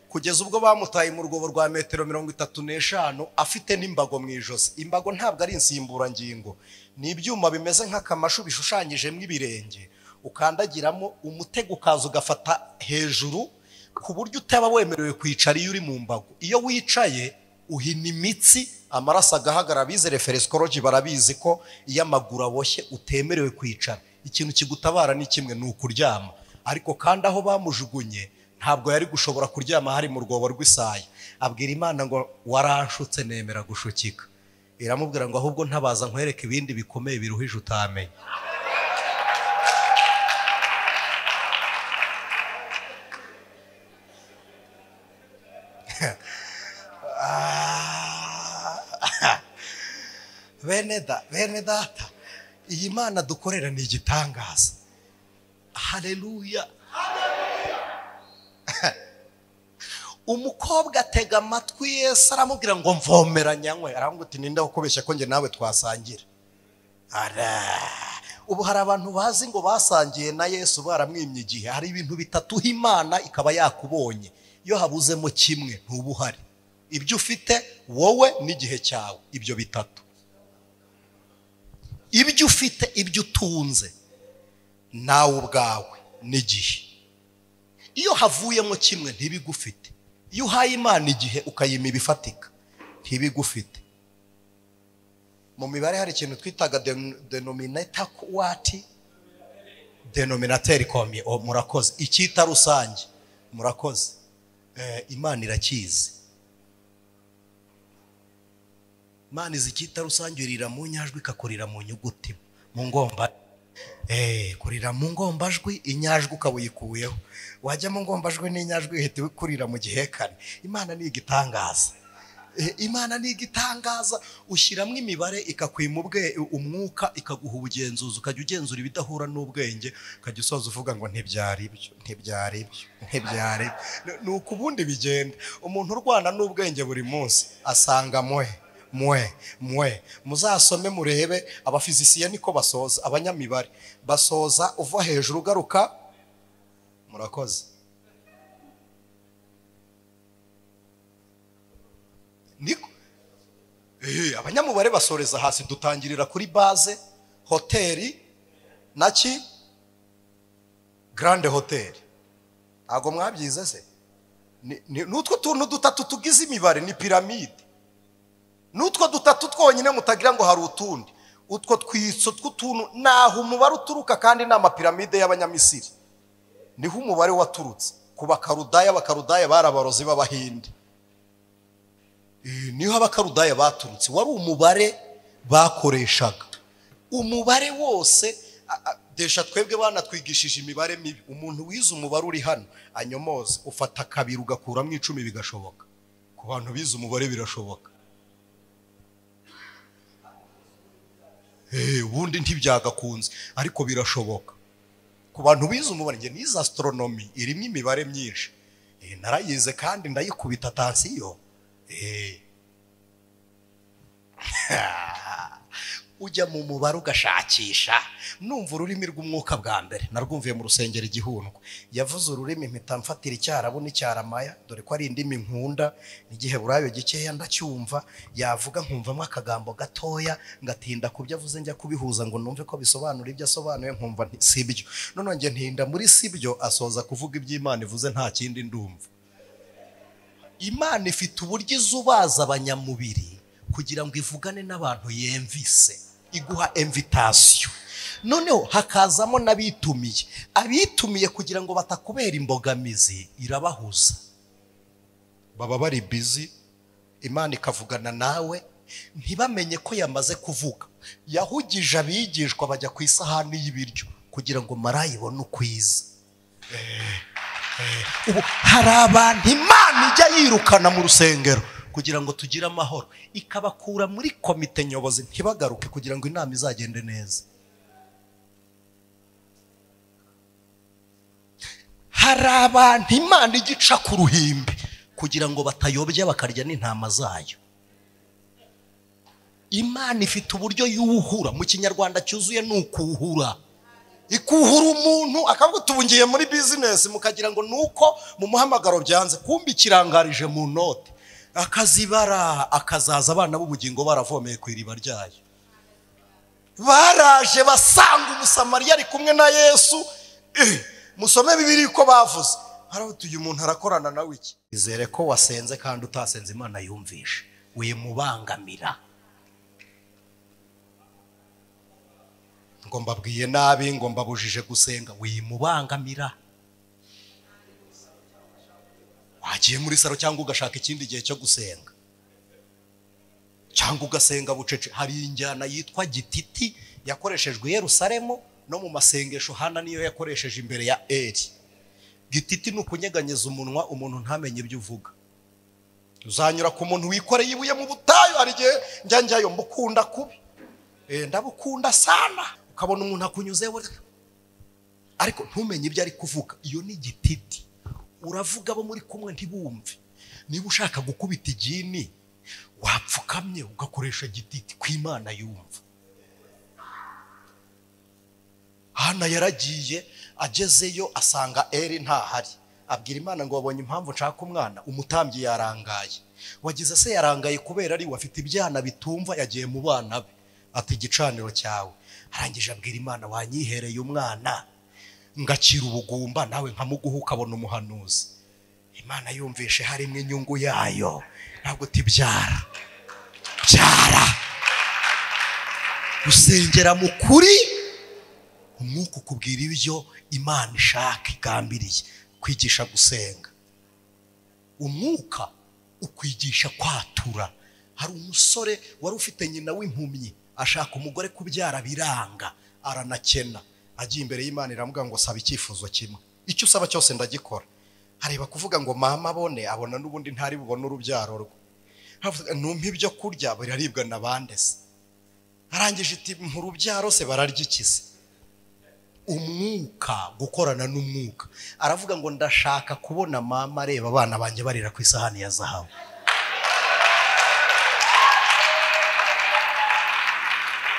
kugeza ubwo bamutaye mu rwobo rwa metero 35 afite n'imbago mu ijosi. Imbago ntabwo ari insimburangingo, ni ibyuma bimeze nk'akamashu bishushanyijemo ibirenge, ukandagiramo umutego ukaza ugafata hejuru ku buryo utaba wemerewe kwicara iyo uri mu mbago. Iyo wicaye uhina imitsi, amaraso agahagarara. Abize referesikoloji barabizi ko iyo amaguru aboshye utemerewe kwicara. Ikintu kigutabara ni kimwe, ni ukuryama. Ariko kandi aho bamujugunye ntabwo yari gushobora kuryama, hari mu rwobo rw'isaya. Abwira Imana ngo waranshutse nemera gushukika. Iramubwira ngo ahubwo ntabaza nkwereke ibindi bikomeye biruhije utamenye. Bene data, iyi Mana dukorera ni igitangaza. Haleluya. Umukobwa atega amatwi Yesu aramubwira ngo mvomera nyanywe. Aramubwira ati ninde ukubeshya ko nge nawe twasangira? Ubu hari abantu bazi ngo basangiye na Yesu baramwimye igihe. Hari ibintu bitatu Imana ikaba yakubonye, iyo habuzemo kimwe ntuba uhari. Ibyo ufite wowe n'igihe cyawe, ibyo bitatu. Ibyo ufite, ibyo utunze nawe ubwawe n'igihe. Iyo havuyemo kimwe ntibigufite. Iyo uhaye Imana igihe ukayima ibifatika ntibigufite. Mu mibare hari ikintu twitaga denominator what? Denominateur combien? Oh, murakoze. Icyita rusange, murakoze. Imana irakizi. Imana izi icyita rusange, irira mu nyajwi ikakurira mu nyuguti, mu ngomba. Kurira mu ngombajwi inyajwi ukabuyikuyeho, wajya mu ngombajwi n'inyajwi ihita ikurira mu gihekane. Imana ni igitangaza. Imana ni igitangaza. Ushyiramo imibare ikakwima umwuka, ikaguha ubugenzuzi, ukajya ugenzura ibidahura n'ubwenge, ukajya usoza uvuga ngo ntibyari ibyo, ntibyari ibyo, ntibyari ibyo. Ni uko ubundi bigenda. Umuntu urwana n'ubwenge buri munsi asanga mwe mwe mwe. Muzasome murebe, abafizisiye niko basoza, abanyamibare basoza uva hejuru ugaruka. Murakoze. Niko abanyamubare basoreza hasi. Dutangirira kuri base hoteli naki grande hotel. Ntago mwabyize se? N'utwo tuntu dutatu tugize imibare ni piramide. N'utwo dutatu twonyine mutagira ngo hari utundi. Utwo twitso tw'utuntu naho umubare uturuka, kandi ni amapiramide y'abanyamisiri. Niho umubare waturutse. Ku bakarudaya, abakarudaya bari abarozi b'abahinde. Niho abakarudaya baturutse. Wari umubare bakoreshaga. Umubare wose desha twebwe banatwigishije imibare mibi. Umuntu wize umubare uri hano anyomoza, ufata kabiri ugakuramo 10 bigashoboka. Ku bantu bize umubare birashoboka. Ubundi ntibyagakunze ariko birashoboka. Ku bantu bize umubare, nge nize astronomy irimo imibare myinshi. Narayize kandi ndayikubita tansiyo. Ujya mu mubare ugashakisha. Numva ururimi rw'umwuka bwa mbere narwumviye mu rusengero igihundwe. Yavuze ururimi mpita mfatira icyarabu n'icyaramaya, dore ko ari indimi nkunda, n'igiheburayo gikeya ndacyumva. Yavuga nkumvamo akagambo gatoya, ngatinda kubyo avuze njya kubihuza ngo numve ko bisobanura ibyo asobanuye, nkumva sibyo. None nge ntinda muri sibyo, asoza kuvuga iby'Imana ivuze nta kindi ndumva. Imana ifite uburyo izubaza abanyamubiri kugira ngo ivugane n'abantu yemvise, iguha invitation. Noneho hakazamo n'abitumiye. Abitumiye kugira ngo batakubera imbogamizi irabahuza. Baba bari busy, Imana ikavugana nawe ntibamenye ko yamaze kuvuga. Yahugije abigishwa bajya ku isahani y'ibiryo kugira ngo marayibone ukwiza. Ubu hari abantu Imana ijya yirukana mu rusengero kugira ngo tugire amahoro, ikabakura muri komite nyobozi ntibagaruke kugira ngo inama izagende neza. Hari abantu Imana igica ku ruhimbi kugira ngo batayobya bakarya n'intama zayo. Imana ifite uburyo yuhura. Mu kinyarwanda cyuzuye ni ukuhura. Ikuhura umuntu akavuga tubungiye muri business, mukagira ngo nuko mu muhamagaro byanze, kumbi kirangarije mu note, akazibara akazaza abana b'ubugingo baravomeye ku iriba ryayo. Baraje basanga umusamariya ari kumwe na Yesu. Musome Bibiliya uko bavuze. Haravuga uyu muntu arakorana nawe iki? Izere ko wasenze kandi utasenze Imana yumvishe, wimubangamira. Ngo mbabwiye nabi, ngo mbabujije gusenga, wimubangamira. Wagiye muri saro cyangwa ugashaka ikindi gihe cyo gusenga, cyangwa ugasenga bucece. Hari injyana yitwa gititi yakoreshejwe i Yerusalemu no mu masengesho. Hana niyo yakoresheje imbere ya Eli. Gititi ni ukunyeganyeza umunwa umuntu ntamenye ibyo uvuga. Uzanyura ku muntu wikoreye ibuye mu butayu. Hari igihe njya njyayo mbukunda kubi, ndabukunda sana, ukabona umuntu akunyuzeho ariko ntumenye ibyo ari kuvuga. Iyo ni gititi. Uravuga abo muri kumwe ntibumve. Niba ushaka gukubita igini wapfukamye ugakoresha gititi ku Imana yumva. Hana yaragiye agezeyo asanga Eli ntahari. Abwira Imana ngo wabonye impamvu nshaka umwana, umutambyi yarangaye. Wagize se yarangaye kubera ari wafite ibyana bitumva, yagiye mu bana be ati igicaniro cyawe. Arangije abwira Imana wanyihereye umwana. Ngakira ubugumba nawe nkamuguha ukabona umuhanuzi. Imana yumvishe harimo inyungu yayo, ntabwo tibyara. Byara. Gusengera mu kuri, umwuka ukubwira ibyo Imana ishaka igambiriye. Kwigisha gusenga, umwuka ukwigisha kwatura. Hari umusore wari ufite nyina w'impumyi, ashaka umugore kubyara biranga, aranakena. Agiye imbere y'Imana iramubwira ngo saba icyifuzo kimwe, icyo usaba cyose ndagikora. Areba kuvuga ngo mama abone, abona n'ubundi ntari bubone urubyaro rwe. Havuga numpa ibyo kurya biraribwa na bande se? Arangije iti mu rubyaro se bararya iki se? Umwuka, gukorana n'umwuka. Aravuga ngo ndashaka kubona mama areba abana banjye barira ku isahani ya zahabu.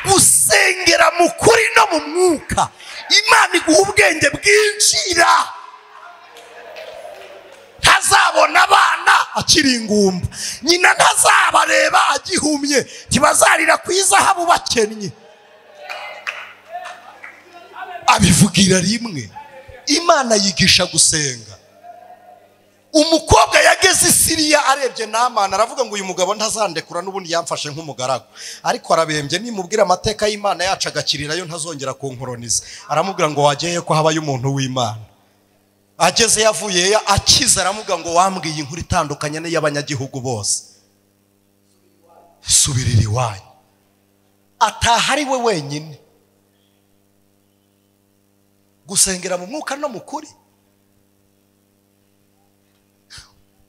Gusengera mu kuri no mu mwuka, Imana iguha ubwenge bwinjira. Ntazabona abana akiri ingumba, nyina ntazabareba agihumye, ntibazarira ku izahabu bakennye. Abivugira rimwe. Imana yigisha gusenga. Umukobwa yageze i Siriya arebye Namani aravuga ngo uyu mugabo ntazandekura n'ubundi yamfashe nk'umugaragu, ariko arabembye, nimubwira amateka y'Imana yacu agakirirayo ntazongera kunkoroniza. Aramubwira ngo wageye ko habaye umuntu w'Imana. Ageze yavuye akiza, aramubwira ngo wambwiye inkuru itandukanye n'iy'abanyagihugu bose, subirira iwanyu. Ataha ari we wenyine. Gusengera mu mwuka no mu kuri.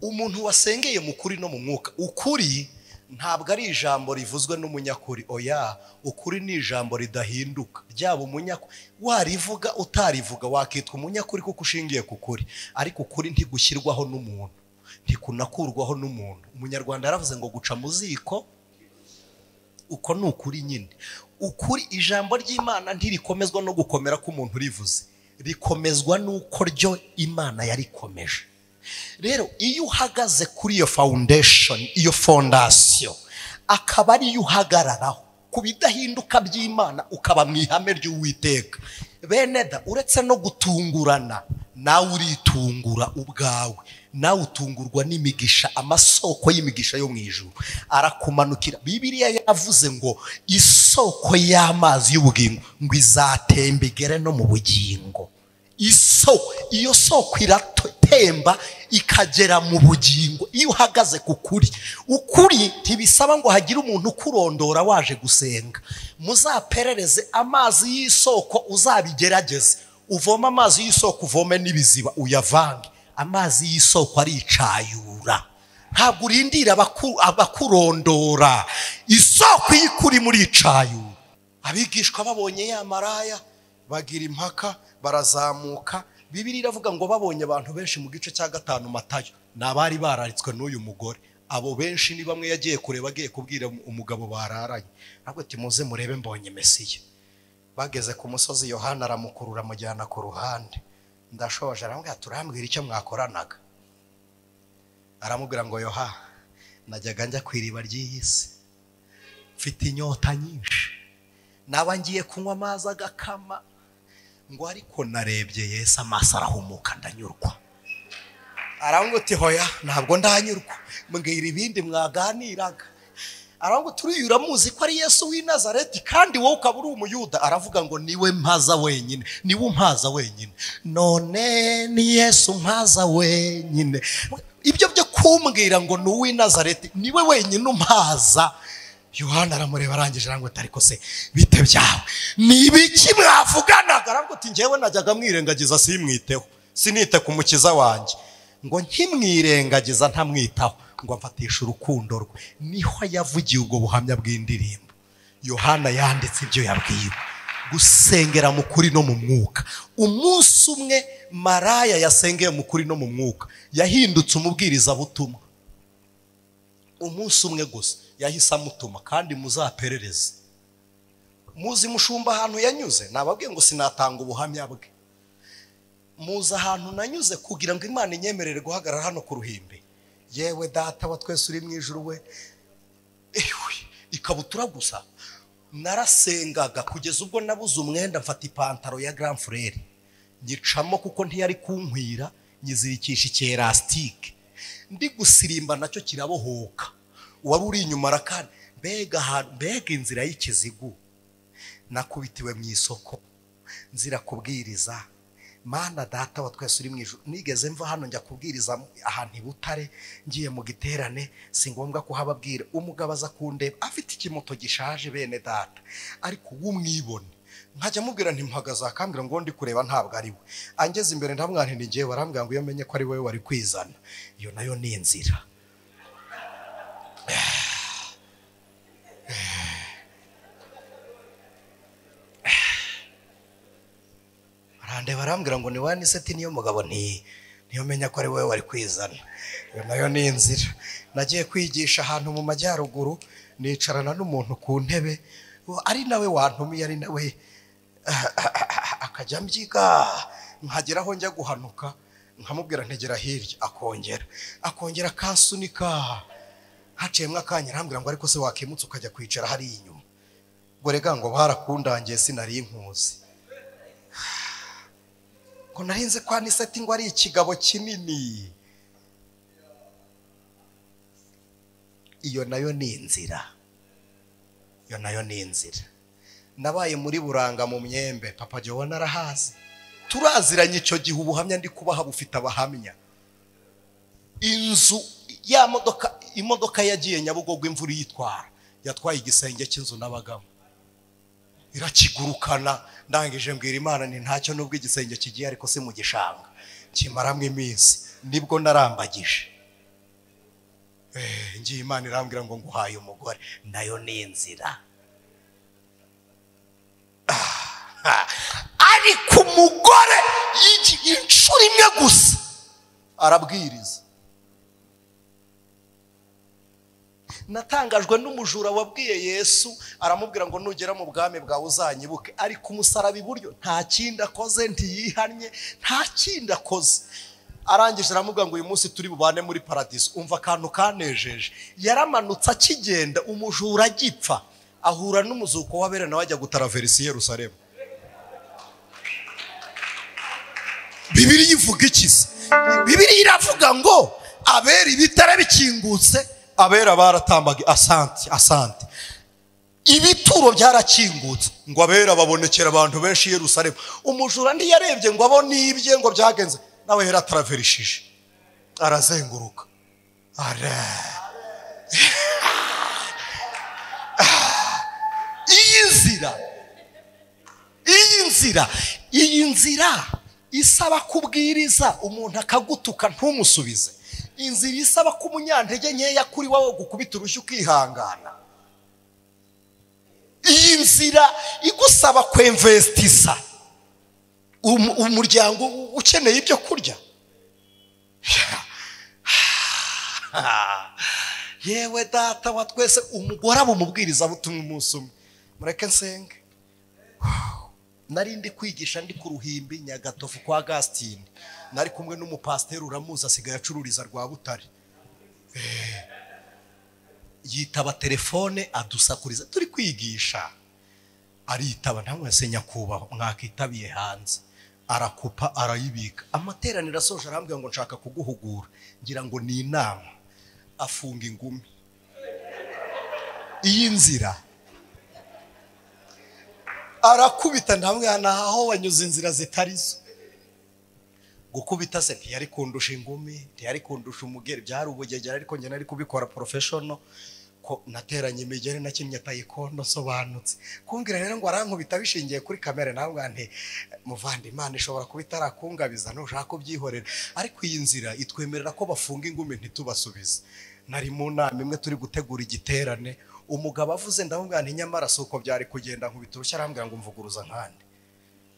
Umuntu wasengeye mu kuri no mu mwuka, ukuri ntabwo ari ijambo rivuzwe n'umunyakuri, oya, ukuri ni ijambo ridahinduka. Ryaba umunyakuri warivuga utarivuga wakitwa umunyakuri kuko ushingiye ku kuri, ariko ukuri ntigushyirwaho n'umuntu, ntikunakurwaho n'umuntu. Umunyarwanda yaravuze ngo guca mu ziko, uko ni ukuri nyine. Ukuri, ijambo ry'Imana ntirikomezwa no gukomera k'umuntu urivuze, rikomezwa n'uko ryo Imana yarikomeje. Rero iyo uhagaze kuri iyo foundation, iyo fondation, akaba ariyo uhagararaho ku bidahinduka by'Imana, ukaba mu ihame ry'Uwiteka. Bene da, uretse no gutungurana, nawe uritungura ubwawe, nawe utungurwa n'imigisha, amasoko y'imigisha yo mu ijuru arakumanukira. Bibiliya yavuze ngo isoko y'amazi y'ubugingo ngo izatemba igere no mu bugingo. Isoko, iyo soko iratemba ikagera mu bugingo. Iyo uhagaze ku kuri, ukuri ntibisaba ngo hagire umuntu ukurondora waje gusenga. Muzaperereze amazi y'isoko, uzabigerageze. Uvome amazi y'isoko, uvome n'ibiziba, uyavange. Amazi y'isoko aricayura, ntabwo urindira abakurondora. Isoko y'ikuri muri icayura. Abigishwa babonye ya maraya bagira impaka, barazamuka. Bibiliya iravuga ngo babonye abantu benshi mu gice cya 5 Matayo, nabari bararitswe n'uyu mugore. Abo benshi ni bamwe yagiye kureba, agiye kubwira umugabo bararanye, ntabwo ati muze murebe mbonye Mesiya. Bageze ku musozi, Yohana aramukurura amujyana ku ruhande. Ndashoje, aramubwira turambwira icyo mwakoranaga. Aramubwira ngo Yoha, najyaga njya ku iriba ry'iyi si, mfite inyota nyinshi, naba ngiye kunywa amazi agakama, ngo ariko narebye Yesu amaso arahumuka ndanyurwa. Aramubwira ati hoya ntabwo ndanyurwa, mbwira ibindi mwaganiraga. Aramubwira ati uramuzi ko ari Yesu w'i Nazareti kandi wowe ukaba uri umuyuda. Aravuga ngo niwe mpaza wenyine, niwe umpaza wenyine, none ni Yesu mpaza wenyine. Ibyo byo kumbwira ngo ni uw'i Nazareti, niwe wenyine umpaza. Yohana aramureba arangije aramubwira ariko se bite byawe, ni ibiki mwavuganaga? Aramubwira ati njyewe najyaga mwirengagiza simwiteho, sinite ku mukiza wanjye, ngo nkimwirengagiza ntamwitaho, ngo amfatishe urukundo rwe. Niho yavugiye ubwo buhamya bw'indirimbo. Yohana yanditse ibyo yabwiwe. Gusengera mu kuri no mu mwuka. Umunsi umwe maraya yasengeye mu kuri no mu mwuka, yahindutse umubwiriza butumwa. Umunsi umwe gusa yahise amutuma, kandi muzaperereze. Muzi mushumba ahantu yanyuze, nababwiye ngo sinatanga ubuhamya bwe. Muzi ahantu nanyuze kugira ngo Imana inyemerere guhagarara hano ku ruhimbi. Yewe data wa twese uri mu ijuru we, ikabutura gusa. Narasengaga kugeza ubwo nabuze umwenda, mfata ipantaro ya Grand Frere Nyicamo kuko ntiyari kunkwira, nyizirikisha icyerastike, ndi gusirimba nacyo kirabohoka. Wari uri inyuma arakana. Mbega inzira y'ikizigu nakubitiwe mu isoko nzira kubwiriza. Mana data wa twese uri mu ijuru, nigeze mva hano njya kubwiriza ahantu i Butare, ngiye mu giterane, si ngombwa kuhababwira. Umugabo aza kundeba afite ikimoto gishaje, bene data, ariko w'umwibone. Nkajya mubwira nti mpagaze, akambwira ngo ndi kureba ntabwo ari we. Angeze imbere ndamwana nti ngiye, barambwira ngo iyo menye ko ari wowe wari kwizana. Iyo nayo ni inzira. Barambwira ngo ni wani seti niyo mugabo, nti niyo menya ko ari wowe wari kwizana. Iyo nayo ni inzira. Nagiye kwigisha ahantu mu majyaruguru, nicarana n'umuntu ku ntebe, ari nawe wantumiye, ari nawe akajya mbyiga, nkageraho njya guhanuka nkamubwira ntegera hirya, akongera akansunika. Haciyemo akanya arambwira ngo ariko se wakimutse ukajya kwicara hariya inyuma. Ngo rega ngo barakundangiye sinari nkuzi, ngo narinze kwa Aniseti ngo ari ikigabo kinini. Iyo nayo ni inzira. Iyo nayo ni inzira. Nabaye muri Buranga mu myembe, Papa Jowana arahazi, turaziranye icyo gihe. Ubuhamya ndi kubaha bufite abahamya. Inzu ya modoka, imodoka yagiye Nyabugogo imvura yitwara, yatwaye igisenge cy'inzu nabagamo irakigurukana. Ndangije mbwira Imana nti ntacyo nubwo igisenge kigiye, ariko si mu gishanga kimaramwe iminsi. Nibwo narambagije, ngiye Imana irambwira ngo nguhaye umugore. Nayo ni inzira. Ariko umugore inshuro imwe gusa arabwiriza. Natangajwe n'umujura wabwiye Yesu, aramubwira ngo nugera mu bwami bwawe uzanyibuke. Ariko umusaraba iburyo nta kindi akoze, ntiyihannye, nta kindi akoze. Arangije aramubwira ngo uyu munsi turi bubane muri paradiso. Umva akantu kanejeje, yaramanutse akigenda, umujura agipfa ahura n'umuzuko w'abera, nawe ajya gutaraverisi Yerusalemu. Bibiliya ivuga iki se? Bibiliya iravuga ngo abera ibitara bikingutse, abera baratambaga asante asante, ibituro byarakingutse, ngo abera babonekera abantu benshi i Yerusalemu. Umujura ntiyarebye ngo abone ibye ngo byagenze, nawe yarataraverishije arazenguruka. Iyi nzira isaba kubwiriza umuntu akagutuka ntumusubize. Inzira isaba ko umunyantege nkeya kuri wowe gukubita urushyi ukihangana. Iyi nzira igusaba kwemvestisa umuryango ukeneye ibyo kurya. Yewe data wa twese, umugore abumubwiriza butumwa umunsi umwe. Mureke nsenge. Nari ndi kwigisha ndi ku ruhimbi Nyagatovu kwa Augustine, nari kumwe n'umupasiteri uramuzi, asigaye acururiza rwa Butare. Yitaba telefone adusakuriza turi kwigisha, aritaba ntamwese nyakubahwa mwakitabiye hanze, arakupa arayibika. Amateraniro asoje arambwira ngo nshaka kuguhugura, ngira ngo ni inama, afunga ingumi. Iyi nzira arakubita, ntamwana aho wanyuze inzira zitarizo. Gukubita se ntiyari kundusha ingumi, ntiyari kundusha umugeri, byari ubugegera, ariko njye nari kubikora professional, ko nateranye imigeri nakinnye taekwondo sobanutse. Kumbwira rero ngo arankubita bishingiye kuri kamera, ntabwo nti muvandi Imana ishobora kuba itarakungabiza nushaka kubyihorera, ariko iyi nzira itwemerera ko bafunga ingumi ntitubasubize. Nari mu nama imwe turi gutegura igiterane, umugabo avuze ndamubwira nti nyamara suko byari kugenda, nkubita urushyi arambwira ngo mvuguruza nkande.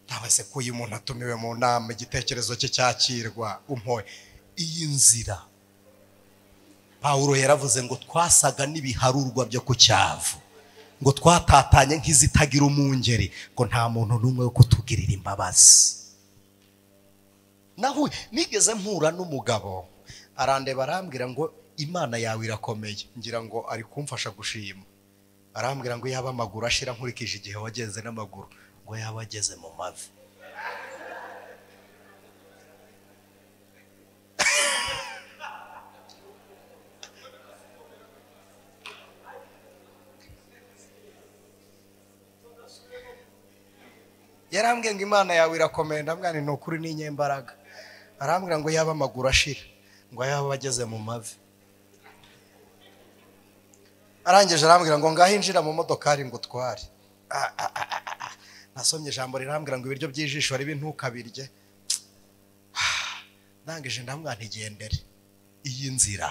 Ntabase ko uyu muntu atumiwe mu nama igitekerezo cye cyakirwa umpoye. Iyi nzira Pawulo yaravuze ngo twasaga n'ibiharurwa byo ku cyavu, ngo twatatanye nk'izitagira umungeri, ngo nta muntu n'umwe wo kutugirira imbabazi. Naho nigeze mpura n'umugabo arandeba arambwira ngo Imana yawe irakomeye, ngira ngo ari kumfasha gushima. Arambwira ngo yaba amaguru ashira nkurikije igihe wagenze n'amaguru, ngo yaba ageze mu mavi. Yarambwiye ngo Imana yawe irakomeye, ndamwana ni ukuri n'inyembaraga. Arambwira ngo yaba amaguru ashira, ngo yaba ageze mu mavi. Arangije arambwira ngo ngaho injira mu modokari ngo utware. Nasomye ijambo rirambwira ngo ibiryo by'ijisho ribi ntukabirye. Ndangije ndamwana igendere. Iyi nzira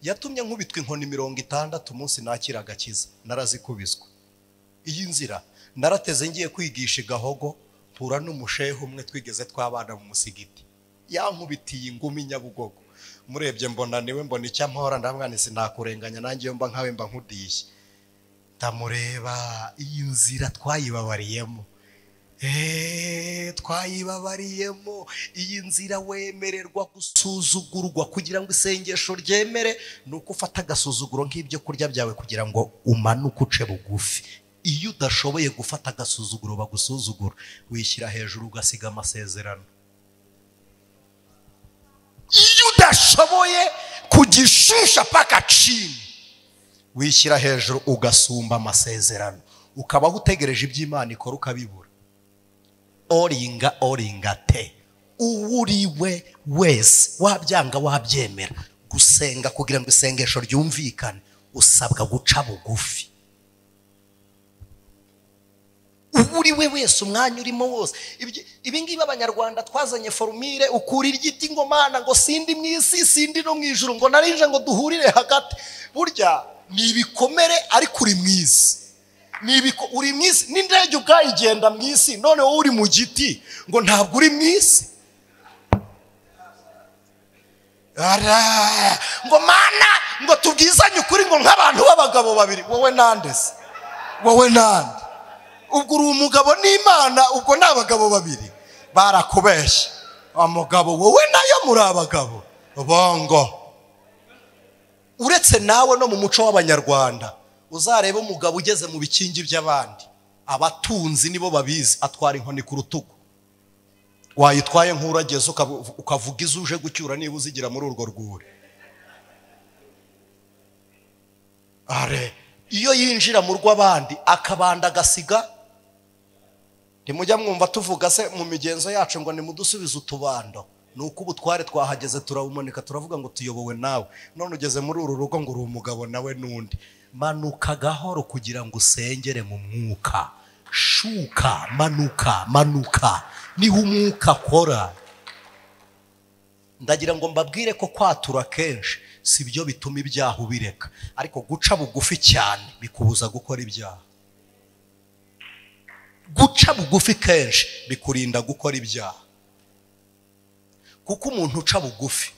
yatumye nkubitwa inkoni 60 umunsi nakira agakiza, narazikubiswa. Iyi nzira narateze ngiye kwigisha Gahogo, mpura n'umushehe umwe twigeze twabana mu musigiti, yankubitiye ingumi Nyabugogo. Murebye mbona niwe, mbona icyo ampora, ndamwana sinakurenganya nanjye iyo mba nkawe mba nkudiye. Ndamureba, iyi nzira twayibabariyemo, twayibabariyemo. Iyi nzira wemererwa gusuzugurwa kugira ngo isengesho ryemere, nuko ufata agasuzuguro nk'ibyo kurya byawe kugira ngo umanuke uce bugufi. Iyo udashoboye gufata agasuzuguro bagusuzugura, wishyira hejuru ugasiga amasezerano. Iyo udashoboye kugishusha paka chini, wishyira hejuru ugasumba amasezerano, ukabaho utegereje iby'Imana ikora ukabibura. Oringa oringa te, uwuriwe wese wabyanga wabyemera, gusenga kugira ngo isengesho ryumvikane usabwa guca bugufi. Uwuriwe wese umwanya urimo wose. Ibi ngibi abanyarwanda twazanye formule, ukura igiti ngo mana ngo sindi mu isi sindi no mu ijuru, ngo narinje ngo duhurire hagati. Burya ni ibikomere ariko uri mu isi, uri mu isi n'indege ubwayigenda mu isi, none wowe uri mu giti ngo ntabwo uri mu isi. Ngo mana ngo tubwizanye ukuri ngo nk'abantu b'abagabo babiri, wowe nande se? Wowe nande? Ubwo uri umugabo n'Imana, ubwo ni abagabo babiri barakubeshya. Umugabo wowe nayo muri abagabo bongo. Uretse nawe no mu muco w'abanyarwanda uzareba umugabo ugeze mu bikingi by'abandi, abatunzi nibo babizi, atwara inkoni ku rutugu. Wayitwaye nk'urageze ukavuga izuje gucyura niba uzigira muri urwo rwuri. Are iyo yinjira mu rw'abandi akabanda agasiga. Ntimujya mwumva tuvuga se mu migenzo yacu ngo nimudusubize utubando? Nuko ubutware twahageze turabumanika, turavuga ngo tuyobowe nawe. None ugeze muri uru rugo ngo uri umugabo nawe n'undi. Manuka gahoro kugira ngo usengere mu mwuka. Shuka, manuka, manuka, niho umwuka akora. Ndagira ngo mbabwire ko kwatura kenshi si byo bituma ibyaha ubireka, ariko guca bugufi cyane bikubuza gukora ibyaha. Guca bugufi kenshi bikurinda gukora ibyaha, kuko umuntu uca bugufi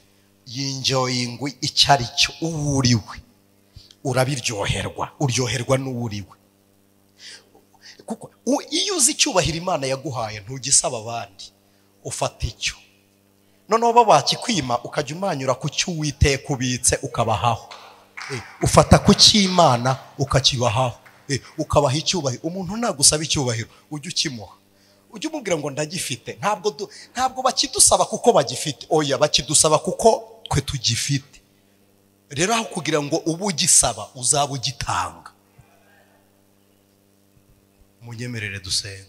yinjoyingwe icyo ari cyo, uwuriwe urabiryoherwa, uryoherwa n'uwuriwe. Kuko iyo uzi icyubahiro Imana yaguhaye ntugisaba abandi, ufata icyo. Noneho bakikwima ukajya umanyura ku cyo Uwiteka ubitse ukabahaho. Ufata ku cy'Imana ukakibahaho, ukabaha icyubahiro. Umuntu nagusaba icyubahiro ujye ukimuha, ujye umubwira ngo ndagifite. Ntabwo bakidusaba kuko bagifite, oya, bakidusaba kuko twe tugifite. Rero aho kugira ngo ube ugisaba uzaba ugitanga. Munyemerere dusenga.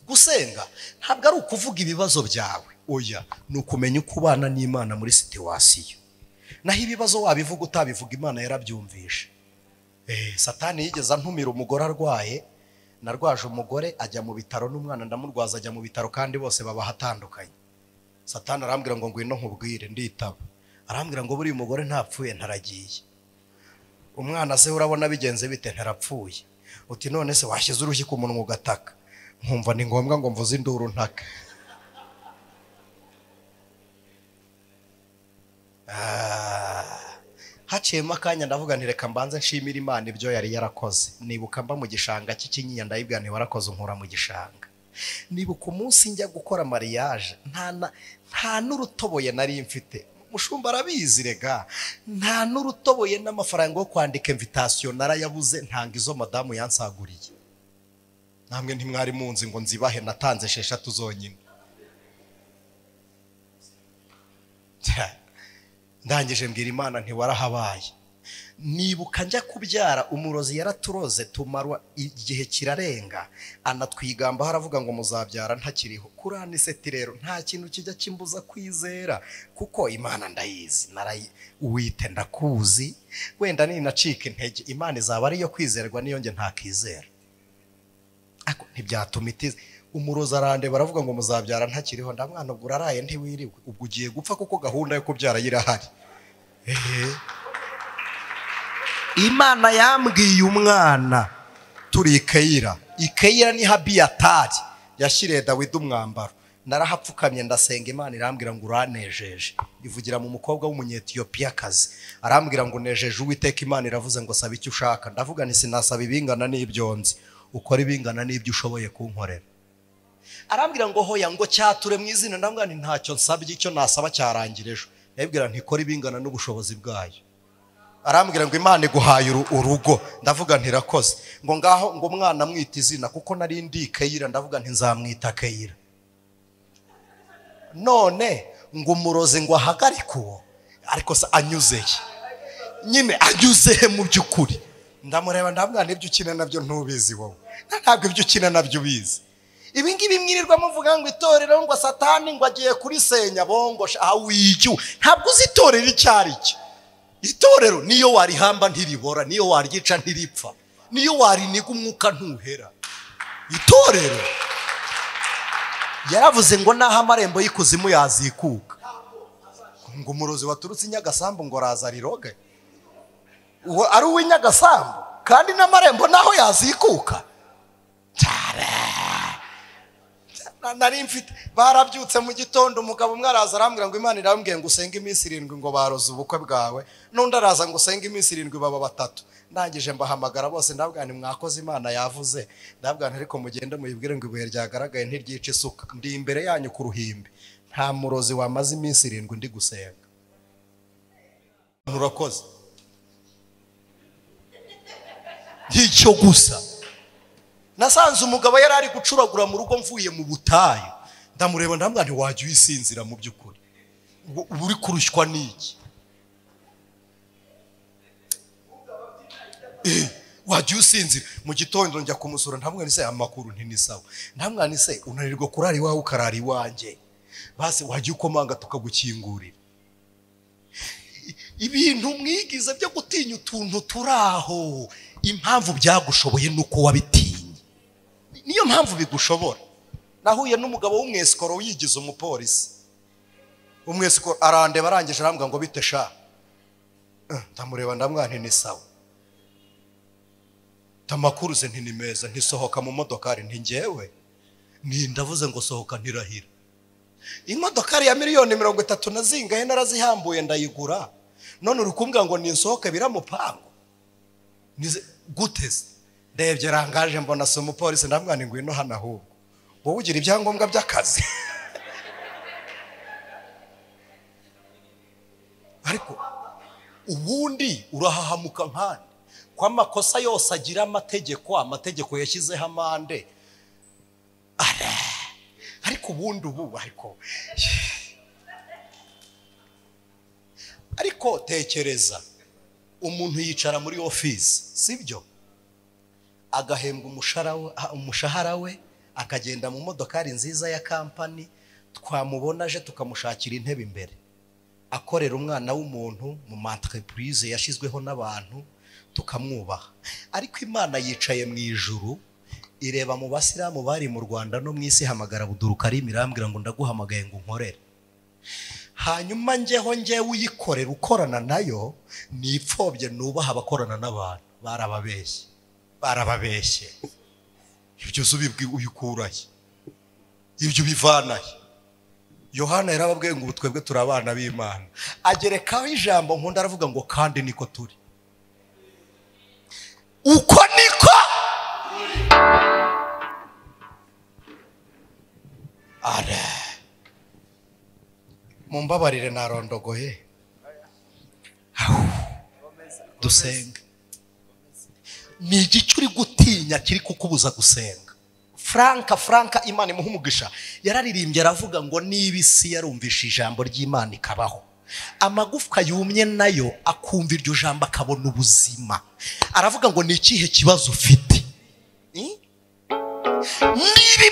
Gusenga ntabwo ari ukuvuga ibibazo byawe, oya, ni ukumenya uko ubana n'Imana muri situwasiyo. Naho ibibazo wabivuga utabivuga Imana yarabyumvishe. Satani yigeze antumira umugore arwaye, narwaje umugore ajya mu bitaro n'umwana ndamurwaza ajya mu bitaro, kandi bose baba hatandukanye. Satani arambwira ngo ngwino nkubwire, nditaba. Arambwira ngo buri mugore ntapfuye ntaragiye. Umwana se urabona bigenze bite? Ntarapfuye. Uti none se washyize urushyi ku munwa ugataka? Nkumva ni ngombwa ngo mvuze induru ntaka. Haciyemo akanya ndavuga nti reka mbanze nshimire Imana ibyo yari yarakoze. Nibuka mba mu gishanga cy'ikinyinya, ndayibwira nti warakoze unkura mu gishanga. Nibuka umunsi njya gukora mariage, nta n'urutoboye nari mfite. Mushumba arabizi rega, nta n'urutoboye n'amafaranga yo kwandika invitation narayabuze, ntanga izo madamu yansaguriye. Namwe ntimwari munzi ngo nzibahe, natanze 6 zonyine. Ndangije mbwira Imana nti warahabaye. Nibuka njya kubyara umurozi yaraturoze tumarwa igihe kirarenga, anatwigambaho aravuga ngo muzabyara ntakiriho. Kuri Aniseti rero nta kintu kijya kimbuza kwizera, kuko Imana ndayizi, uwite ndakuzi, wenda ninacika intege Imana izaba ariyo kwizerwa, niyo nge ntakizera. Ariko ntibyatuma itize. Umurozi arande baravuga ngo muzabyara ntakiriho, ndamwana ubwo uraraye ntiwiriwe, ubwo ugiye gupfa kuko gahunda yo kubyara irahari. Imana yambwiye umwana turi Ikeyira. Ikeyira ni Habiyatari yashyiriye Dawidi umwambaro. Narahapfukamye ndasenga, Imana irambwira ngo uranejeje. Ivugira mu mukobwa w'umunyetiyopiyakazi, arambwira ngo nejeje Uwiteka. Imana iravuze ngo saba icyo ushaka. Ndavuga nti sinasaba ibingana n'ibyo nzi, ukora ibingana n'ibyo ushoboye kunkorera. Arambwira ngo hoya, ngo cyature mu izina. Ndamubwira nti ntacyo nsabye, icyo nasaba cyarangira ejo. Ndabwira nti kora ibingana n'ubushobozi bwayo. Arambwira ngo Imana iguhaye urugo. Ndavuga nti irakoze. Ngo ngaho ngo umwana mwita izina, kuko nari ndi Keyira. Ndavuga nti nzamwita Keyira. None ngo umurozi ngo ahagarike uwo, ariko se anyuzeye nyine, anyuzeye mu by'ukuri. Ndamureba ndamubwira nti ibyo ukina nabyo ntubizi wowe, ntabwo ibyo ukina nabyo ubizi. Ibi ngibi mwirirwa muvuga ngo itorero ngo Satani ngo agiye kurisenya, bongosha aho wiju. Ntabwo uzi itorero icyo ari cyo. Itorero niyo warihamba ntiribora, niyo waryica ntiripfa, niyo wariniga umwuka ntuhera. Itorero yaravuze ngo naho amarembo y'ikuzimu yazikuka, ngo umurozi waturutse i Nyagasambu ngo raza riroge, uwo ari uw'inyagasambu, kandi n'amarembo naho yazikuka. Nari mfite barabyutse mu gitondo, umugabo umwe araza arambwira ngo Imana irambwiye ngo usenge iminsi 7 ngo baroze ubukwe bwawe, n'undi araza ngo usenge iminsi 7 baba batatu. Ndangije mbahamagara bose, ndabwira nti mwakoze, Imana yavuze. Ndabwira nti ariko mugende muyibwire ngo ibuye ryagaragaye ntiryica isuka. Ndi imbere yanyu ku ruhimbi, nta murozi wamaze iminsi 7 ndi gusenga. Urakoze icyo gusa. Nasanze umugabo yari ari gucuragura mu rugo mvuye mu butayu, ndamureba ndamubwira nti wajya uyisinzira mu by'ukuri, uba uri kurushywa n'iki? Wajya usinzira. Mu gitondo njya kumusura, ndamubwira nti se amakuru nti ni sawa. Ndamubwira nti se unanirwa kurara iwawe ukarara iwanjye, basi wajya ukomanga tukagukingurira. Ibintu mwigize byo gutinya utuntu turaho, impamvu byagushoboye nuko wabitinye, niyo mpamvu bigushobora. Nahuye n'umugabo w'umwesikoro wigize umupolisi. Umwesikoro arandeba arangije arambwira ngo bite sha. Ndamureba ndamubwira nti ni sawa. Tamakuruze nti ni meza, ntisohoka mu modokari. Nti njyewe ni ndavuze ngo sohoka ntirahira. Imodokari ya 30,000,000 na zingahe narazihambuye ndayigura, none uri kumbwira ngo ninsohoke biramupango guteze. Ndebye rangaje mbona si umupolisi, ndamubwira nti ngwino hano ahubwo wowe ugira ibyangombwa by'akazi. Ariko ubundi urahahamuka nkande ko amakosa yose agira amategeko, amategeko yashyizeho amande. Ariko ubundi ubu ariko tekereza umuntu yicara muri office, sibyo, agahembwa umushahara we, akagenda mu modokari nziza ya kampani, twamubona aje tukamushakira intebe imbere, akorera umwana w'umuntu mu entreprise yashizweho n'abantu, tukamwubaha. Ariko Imana yicaye mu ijuru ireba mu basilamu bari mu Rwanda no mu isi, hamagara Budurukarimi irambwira ngo ndaguhamagaye ngo unkorere. Hanyuma ngeho ngewe uyikorera ukorana nayo, nipfobye nubaha abakorana n'abantu. Barababeshye, barababeshye. Ibyo ubikurahe? Ibyo ubivanahe? Yohana yarababwiye ngo ubu twebwe turi abana b'Imana. Agerekaho ijambo nkunda aravuga ngo kandi niko turi. Uko niko ara. Mumbabarire narondogoye. Dusenga. Ni igice uri gutinya kiri kukubuza gusenga. Franka Imana imuha umugisha, yararirimbye aravuga ngo niba isi yarumvishe ijambo ry'Imana ikabaho, Amagufwa yumye nayo akumva iryo jambo akabona ubuzima. Aravuga ngo ni ikihe kibazo ufite? Niba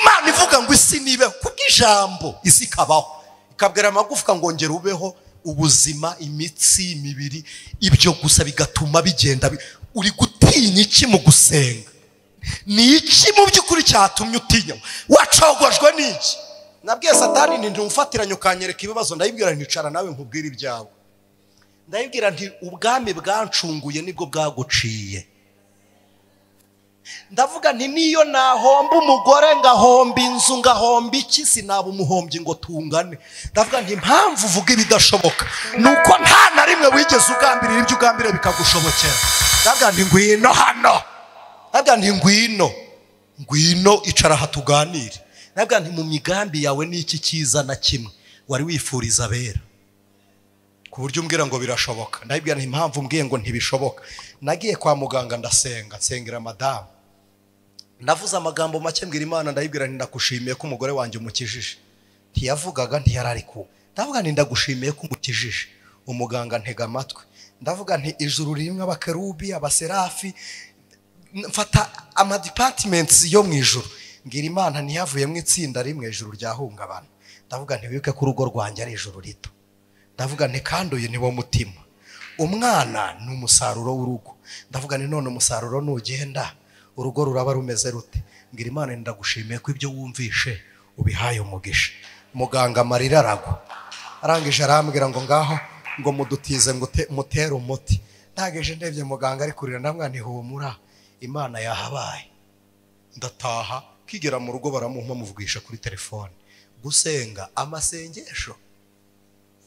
Imana ivuga ngo isi nibeho kubw'ijambo, isi ikabaho, ikabwira amagufwa ngo ngera ubeho, ubuzima, imitsi, imibiri, ibyo gusa bigatuma bigenda. Uri gutinya iki mu gusenga? Ni iki mu by'ukuri cyatumye utinya? Wacogojwe n'iki? Nabwiye Satani nti ntumfatiranye ukanyereka ibibazo, ndayibwira nticara nawe nkubwire ibyawe. Ndayibwira nti ubwami bwancunguye nibwo bwaguciye. Ndavuga nti niyo nahomba umugore, ngahomba inzu, ngahomba iki, sinaba umuhombyi ngo tungane. Ndavuga nti impamvu uvuga ibidashoboka nuko nta na rimwe wigeze ugambirira ibyo ugambiriye bikagushobokera. Ndavuga nti ngwino hano, ndavuga nti ngwino, ngwino icara aha tuganire. Ndavuga nti mu migambi yawe ni iki cyiza na kimwe wari wifuriza abera ku buryo umbwira ngo birashoboka? Ndabibwira nti impamvu umbwiye ngo ntibishoboka, nagiye kwa muganga ndasenga, nsengera madamu, navuze amagambo make mbwira Imana, ndayibwira nti ndagushimiye ko umugore wanjye umukijije. Ntiyavugaga, ntiyarari ku. Ndavuga nti ndagushimiye ko umukijije. Umuganga ntega amatwi. Ndavuga nti ijuru rimwe abakerubi, abaserafi, mfata ama departments yo mu ijuru, mbwira Imana ntiyavuyemo itsinda rimwe ijuru ryahungabana. Ndavuga nti wibuke ko urugo rwanjye ari ijuru rito. Ndavuga nti kandi uyu niwo mutima, umwana ni umusaruro w'urugo. Ndavuga nti none umusaruro nugenda urugo ruraba rumeze rute? Mbwira Imana ndagushimiye ko ibyo wumvishe ubihaye umugisha. Muganga amarira aragwa, arangije arambwira ngo ngaho ngo mudutize ngo mutere umuti. Ntageje ndebye muganga ari kurira, ndamwa nti humura Imana yahabaye. Ndataha kigera mu rugo baramuha muvugisha kuri telefone. Gusenga amasengesho,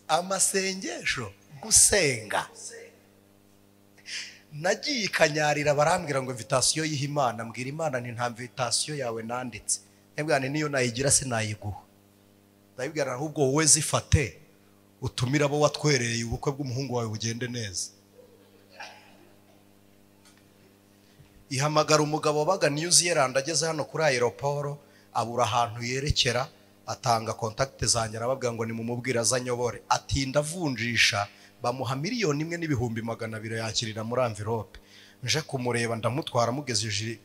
amasengesho, gusenga. Nagiye ikanyarira barambwira ngo invitation y'Imana, mbwira Imana nti nta invitation yawe nanditse. Ndabwira nti niyo nayigira sinayiguha. Ndabwira ahubwo wowe zifate utumira abo watwerereye ubukwe bw'umuhungu wawe bugende neza. Ihamagara umugabo wabaga New Zealand ageze hano kuri aeroport, abura ahantu yerekera, atanga contact zanjye arababwira ngo nimumubwire azanyobore. Atinda avunjisha, bamuha 1,200,000 yakirira muri envelope. Nje kumureba ndamutwara mugejeje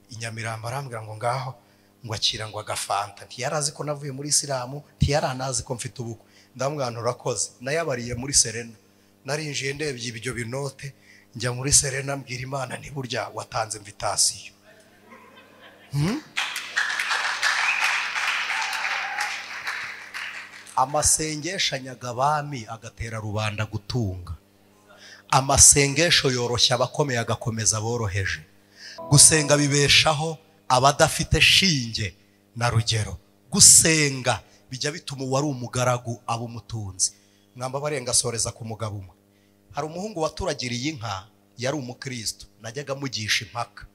i Nyamirambo, arambwira ngo ngaho ngo akira ngo agafanta. Ntiyarazi ko navuye muri Isilamu, ntiyaranazi ko mfite ubukwe. Ndamubwira urakoze. Nayabariye muri Serena, narinjiye ndebye ibyo binote, njya muri Serena mbwira Imana nti burya watanze invitation. Amasengesho anyaga abami agatera rubanda gutunga. Amasengesho yoroshya abakomeye agakomeza aboroheje. Gusenga bibeshaho abadafite shinge na rugero. Gusenga bijya bituma uwari umugaragu aba umutunzi. Mwamba barenga soreza ku mugabo umwe. Hari umuhungu waturagiriye inka, yari umukristo, najyaga mugisha impaka.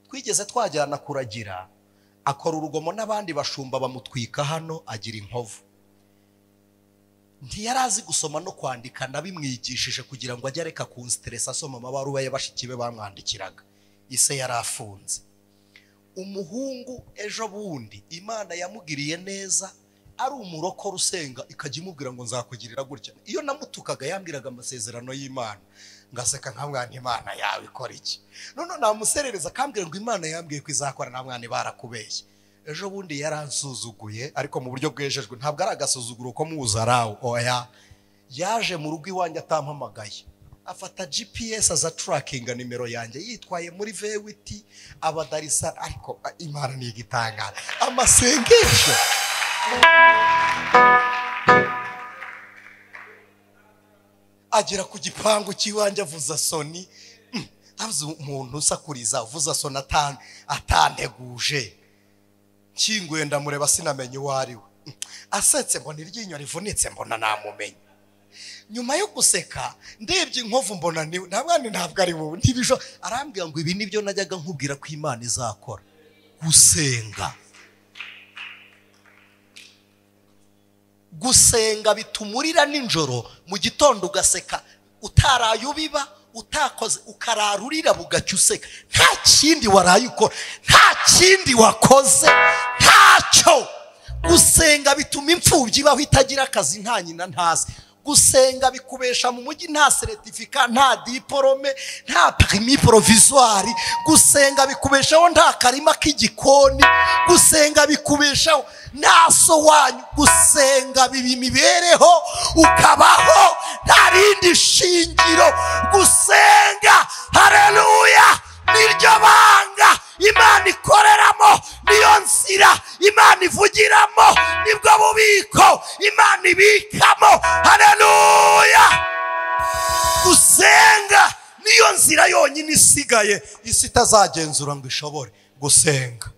Twigeze twajyana kuragira, akora urugomo n'abandi bashumba bamutwika hano agira inkovu. Ntiyarazi gusoma no kwandika, nabimwigishije kugira ngo ajye areka kunstress asoma amabaruwa y'abashiki be bamwandikiraga. Ise yarafunze. Umuhungu ejo bundi Imana yamugiriye neza, ari umurokore usenga, ikajya imubwira ngo nzakugirira gutya. Iyo namutukaga yambwiraga amasezerano y'Imana, ngaseka nkamwana Imana yawe ikora iki? None namuserereza akambwira ngo Imana yambwiye ko izakora, namwana barakubeshye. Ejo bundi yaransuzuguye ariko mu buryo bwejejwe, ntabwo ari agasuzuguro ko muzarawo, oya. Yaje mu rugo iwanjye atampamagaye, afata GPS aza trackinga nimero yanjye, yitwaye muri V8 abadarisa. Ariko Imana ni igitangara, amasengesho. Agera ku gipangu cy'iwanjye avuza soni, avuza umuntu usakuriza avuza soni atanteguje. Nkinguye ndamureba sinamenye uwo ari we. Asetse mbona iryinyo rivunitse, mbona namumenye. Nyuma yo guseka ndebye inkovu mbona niwe, ntabwo ntabwo ari wowe, ntibisho. Arambwira ngo ibi nibyo najyaga nkubwira ko Imana izakora. Gusenga, gusenga bitumurira nijoro, mu gitondo ugaseka utaraye ubiba, utakoze, ukararurira bugacya useka. Nta kindi waraye ukora, nta kindi wakoze, ntacyo. Gusenga bituma imfubyi ibaho itagira akazi, nta nyina ntazi. Gusenga bikubesha mu mujyi nta certificat, nta diplome, nta permis provisoire. Gusenga bikubeshaho nta karima k'igikoni. Gusenga bikubeshaho nta so wanyu. Gusenga biba imibereho, ukabaho nta rindi shingiro. Gusenga, haleluya, niryo banga Imana ikoreramo, niyo nzira Imana ivugiramo, nibwo bubiko Imana ibikamo. Haleluya. Gusenga niyo nzira yonyine isigaye isi itazagenzura ngo ishobore. Gusenga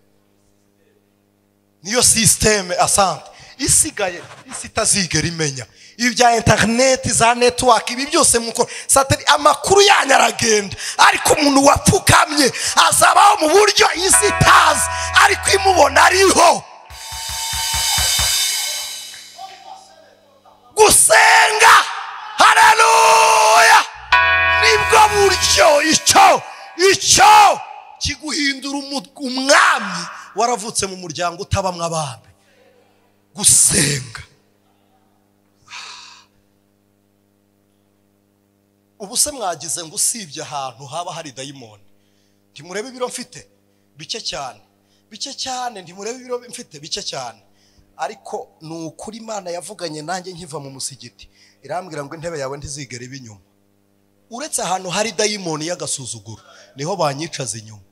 niyo systeme asante isigaye isi itazigera imenya. Ibi bya internet za network, ibi byose muko satellite, amakuru yanyu aragenda, ariko umuntu wapfukamye azabaho mu buryo isi itazi, ariko imubona ariho. Gusenga, haleluya, nibwo buryo icyo kiguhindura umwami waravutse mu muryango utabamwe abami. Gusenga. Ubu se mwagize ngo usibye ahantu haba hari dayimoni, ntimurebe ibiro mfite bike cyane, bike cyane, ntimurebe ibiro mfite bike cyane, ariko ni ukuri Imana yavuganye nanjye nkiva mu musigiti irambwira ngo intebe yawe ntizigere iba inyuma. Uretse ahantu hari dayimoni y'agasuzuguro niho banyicaza inyuma.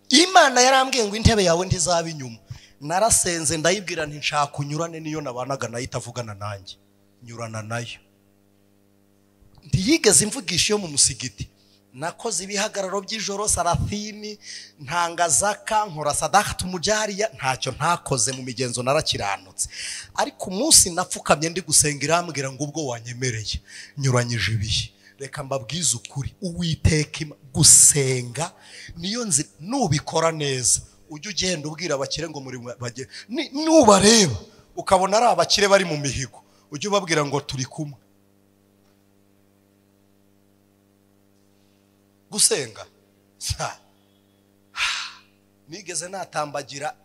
Imana yarambwiye ngo intebe yawe ntizaba inyuma. Narasenze ndayibwira nti nshaka unyurane niyo nabanaga nayo itavugana nanjye, nyurana nayo. Ntiyigeze imvugisha yo mu musigiti. Nakoze ibihagararo by'ijoro, sarathini, ntangazaka, nkora sadaka tumujariya, ntacyo ntakoze mu migenzo, narakiranutse. Ariko umunsi napfukamye ndi gusenga irambwira ngo ubwo wanyemereye nyuranyije ibihe. Reka mbabwize ukuri, Uwiteka gusenga niyo nzira. Nubikora neza ujye ugenda ubwira abakire ngo muri nubareba ukabona ari abakire bari mu mihigo, ujye ubabwira ngo turi kumwe. Gusenga, nigeze natambagira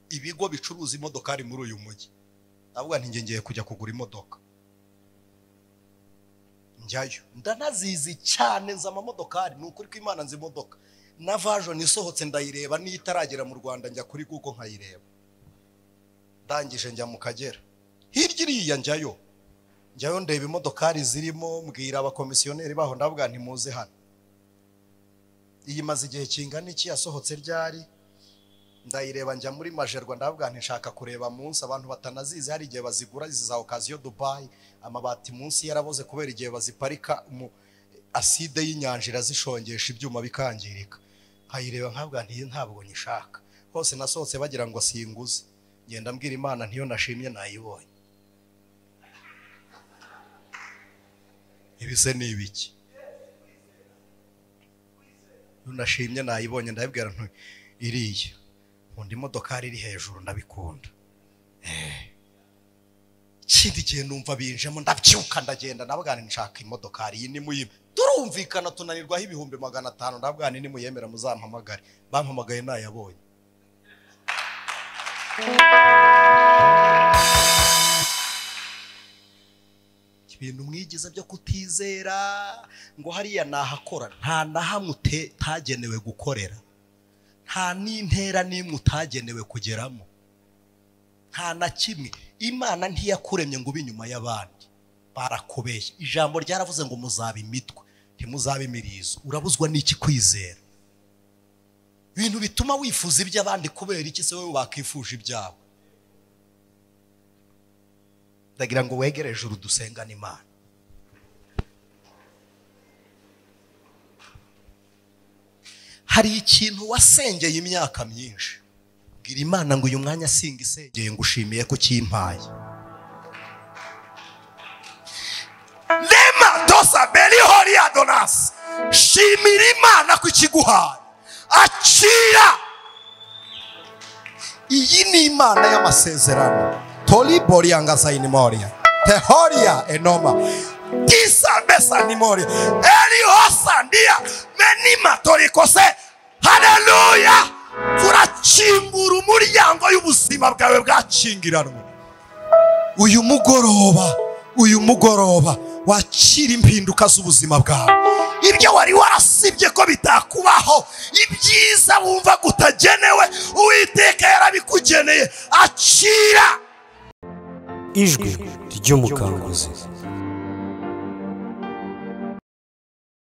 ibigo bicuruza imodokari muri uyu mujyi, ndavuga nti ngiye kujya kugura imodoka, njyayo ndanazizi cyane, nzi amamodokari, ni ukuri ko Imana nzi imodoka. Na version isohotse ndayireba, niyo itaragera mu Rwanda njya kuri Google nkayireba. Ndangije njya mu Kagera hirya iriya, njyayo ndeba imodokari zirimo, mbwira abakomisiyoneri baho, ndavuga nti muze hano, iyi maze igihe kingana iki, yasohotse ryari? Ndayireba njya muri Majerwa, ndavuga nti nshaka kureba munsi, abantu batanazizi hari igihe bazigura izi za occasion Dubai, amabati munsi yaraboze kubera igihe baziparika, aside y'inyanja irazishongesha ibyuma bikangirika. Nkayireba nkavuga nti ntabwo nyishaka. Hose nasohotse bagira ngo singuze, ngenda mbwira Imana ntiyo nashimye nayibonye. Ibise ni ibiki? Nashimye nayibonye, ndabibwira nti iriya nkunda imodokari iri hejuru ndabikunda. Ikindi gihe numva binjemo ndabyuka ndagenda, ndavuga nti nshaka imodokari iyi nimuyime. Turumvikana tunanirwaho 500,000, ndavuga nti nimuyemera muzampamagare. Bampamagaye nayabonye. Ibintu mwigize byo kutizera ngo hariya nahakora, nta na hamwe utagenewe gukorera, nta n'intera n'imwe utagenewe kugeramo, nta na kimwe. Imana ntiyakuremye ngo ube inyuma y'abandi, barakubeshya. Ijambo ryaravuze ngo muzaba imitwe ntimuzabe imirizo. Urabuzwa n'iki kwizera? Ibintu bituma wifuza iby'abandi kubera iki se wowe wakifuje ibyawe? Ndagira ngo wegere ejuru dusengane Imana. Hari ikintu wasengeye imyaka myinshi, bwira Imana ngo uyu mwanya singa isengeye ngushimiye ko kimpaye. Lema dosa beli horia donas, shimira Imana ko ikiguhaye, akira. Iyi ni Imana y'amasezerano. Toli borianga zainimoria tehoria enoma tisa besa nimoria eliosa ndia menima torikose. Haleluya. Turakingura umuryango y'ubuzima bwawe bwakingiranwe. Uyu mugoroba, uyu mugoroba wakira impinduka z'ubuzima bwawe. Ibyo wari warasibye ko bitakubaho, ibyiza wumva kutagenewe, Uwiteka yarabikugeneye. Akira. Ijwi ry'umukanguzi.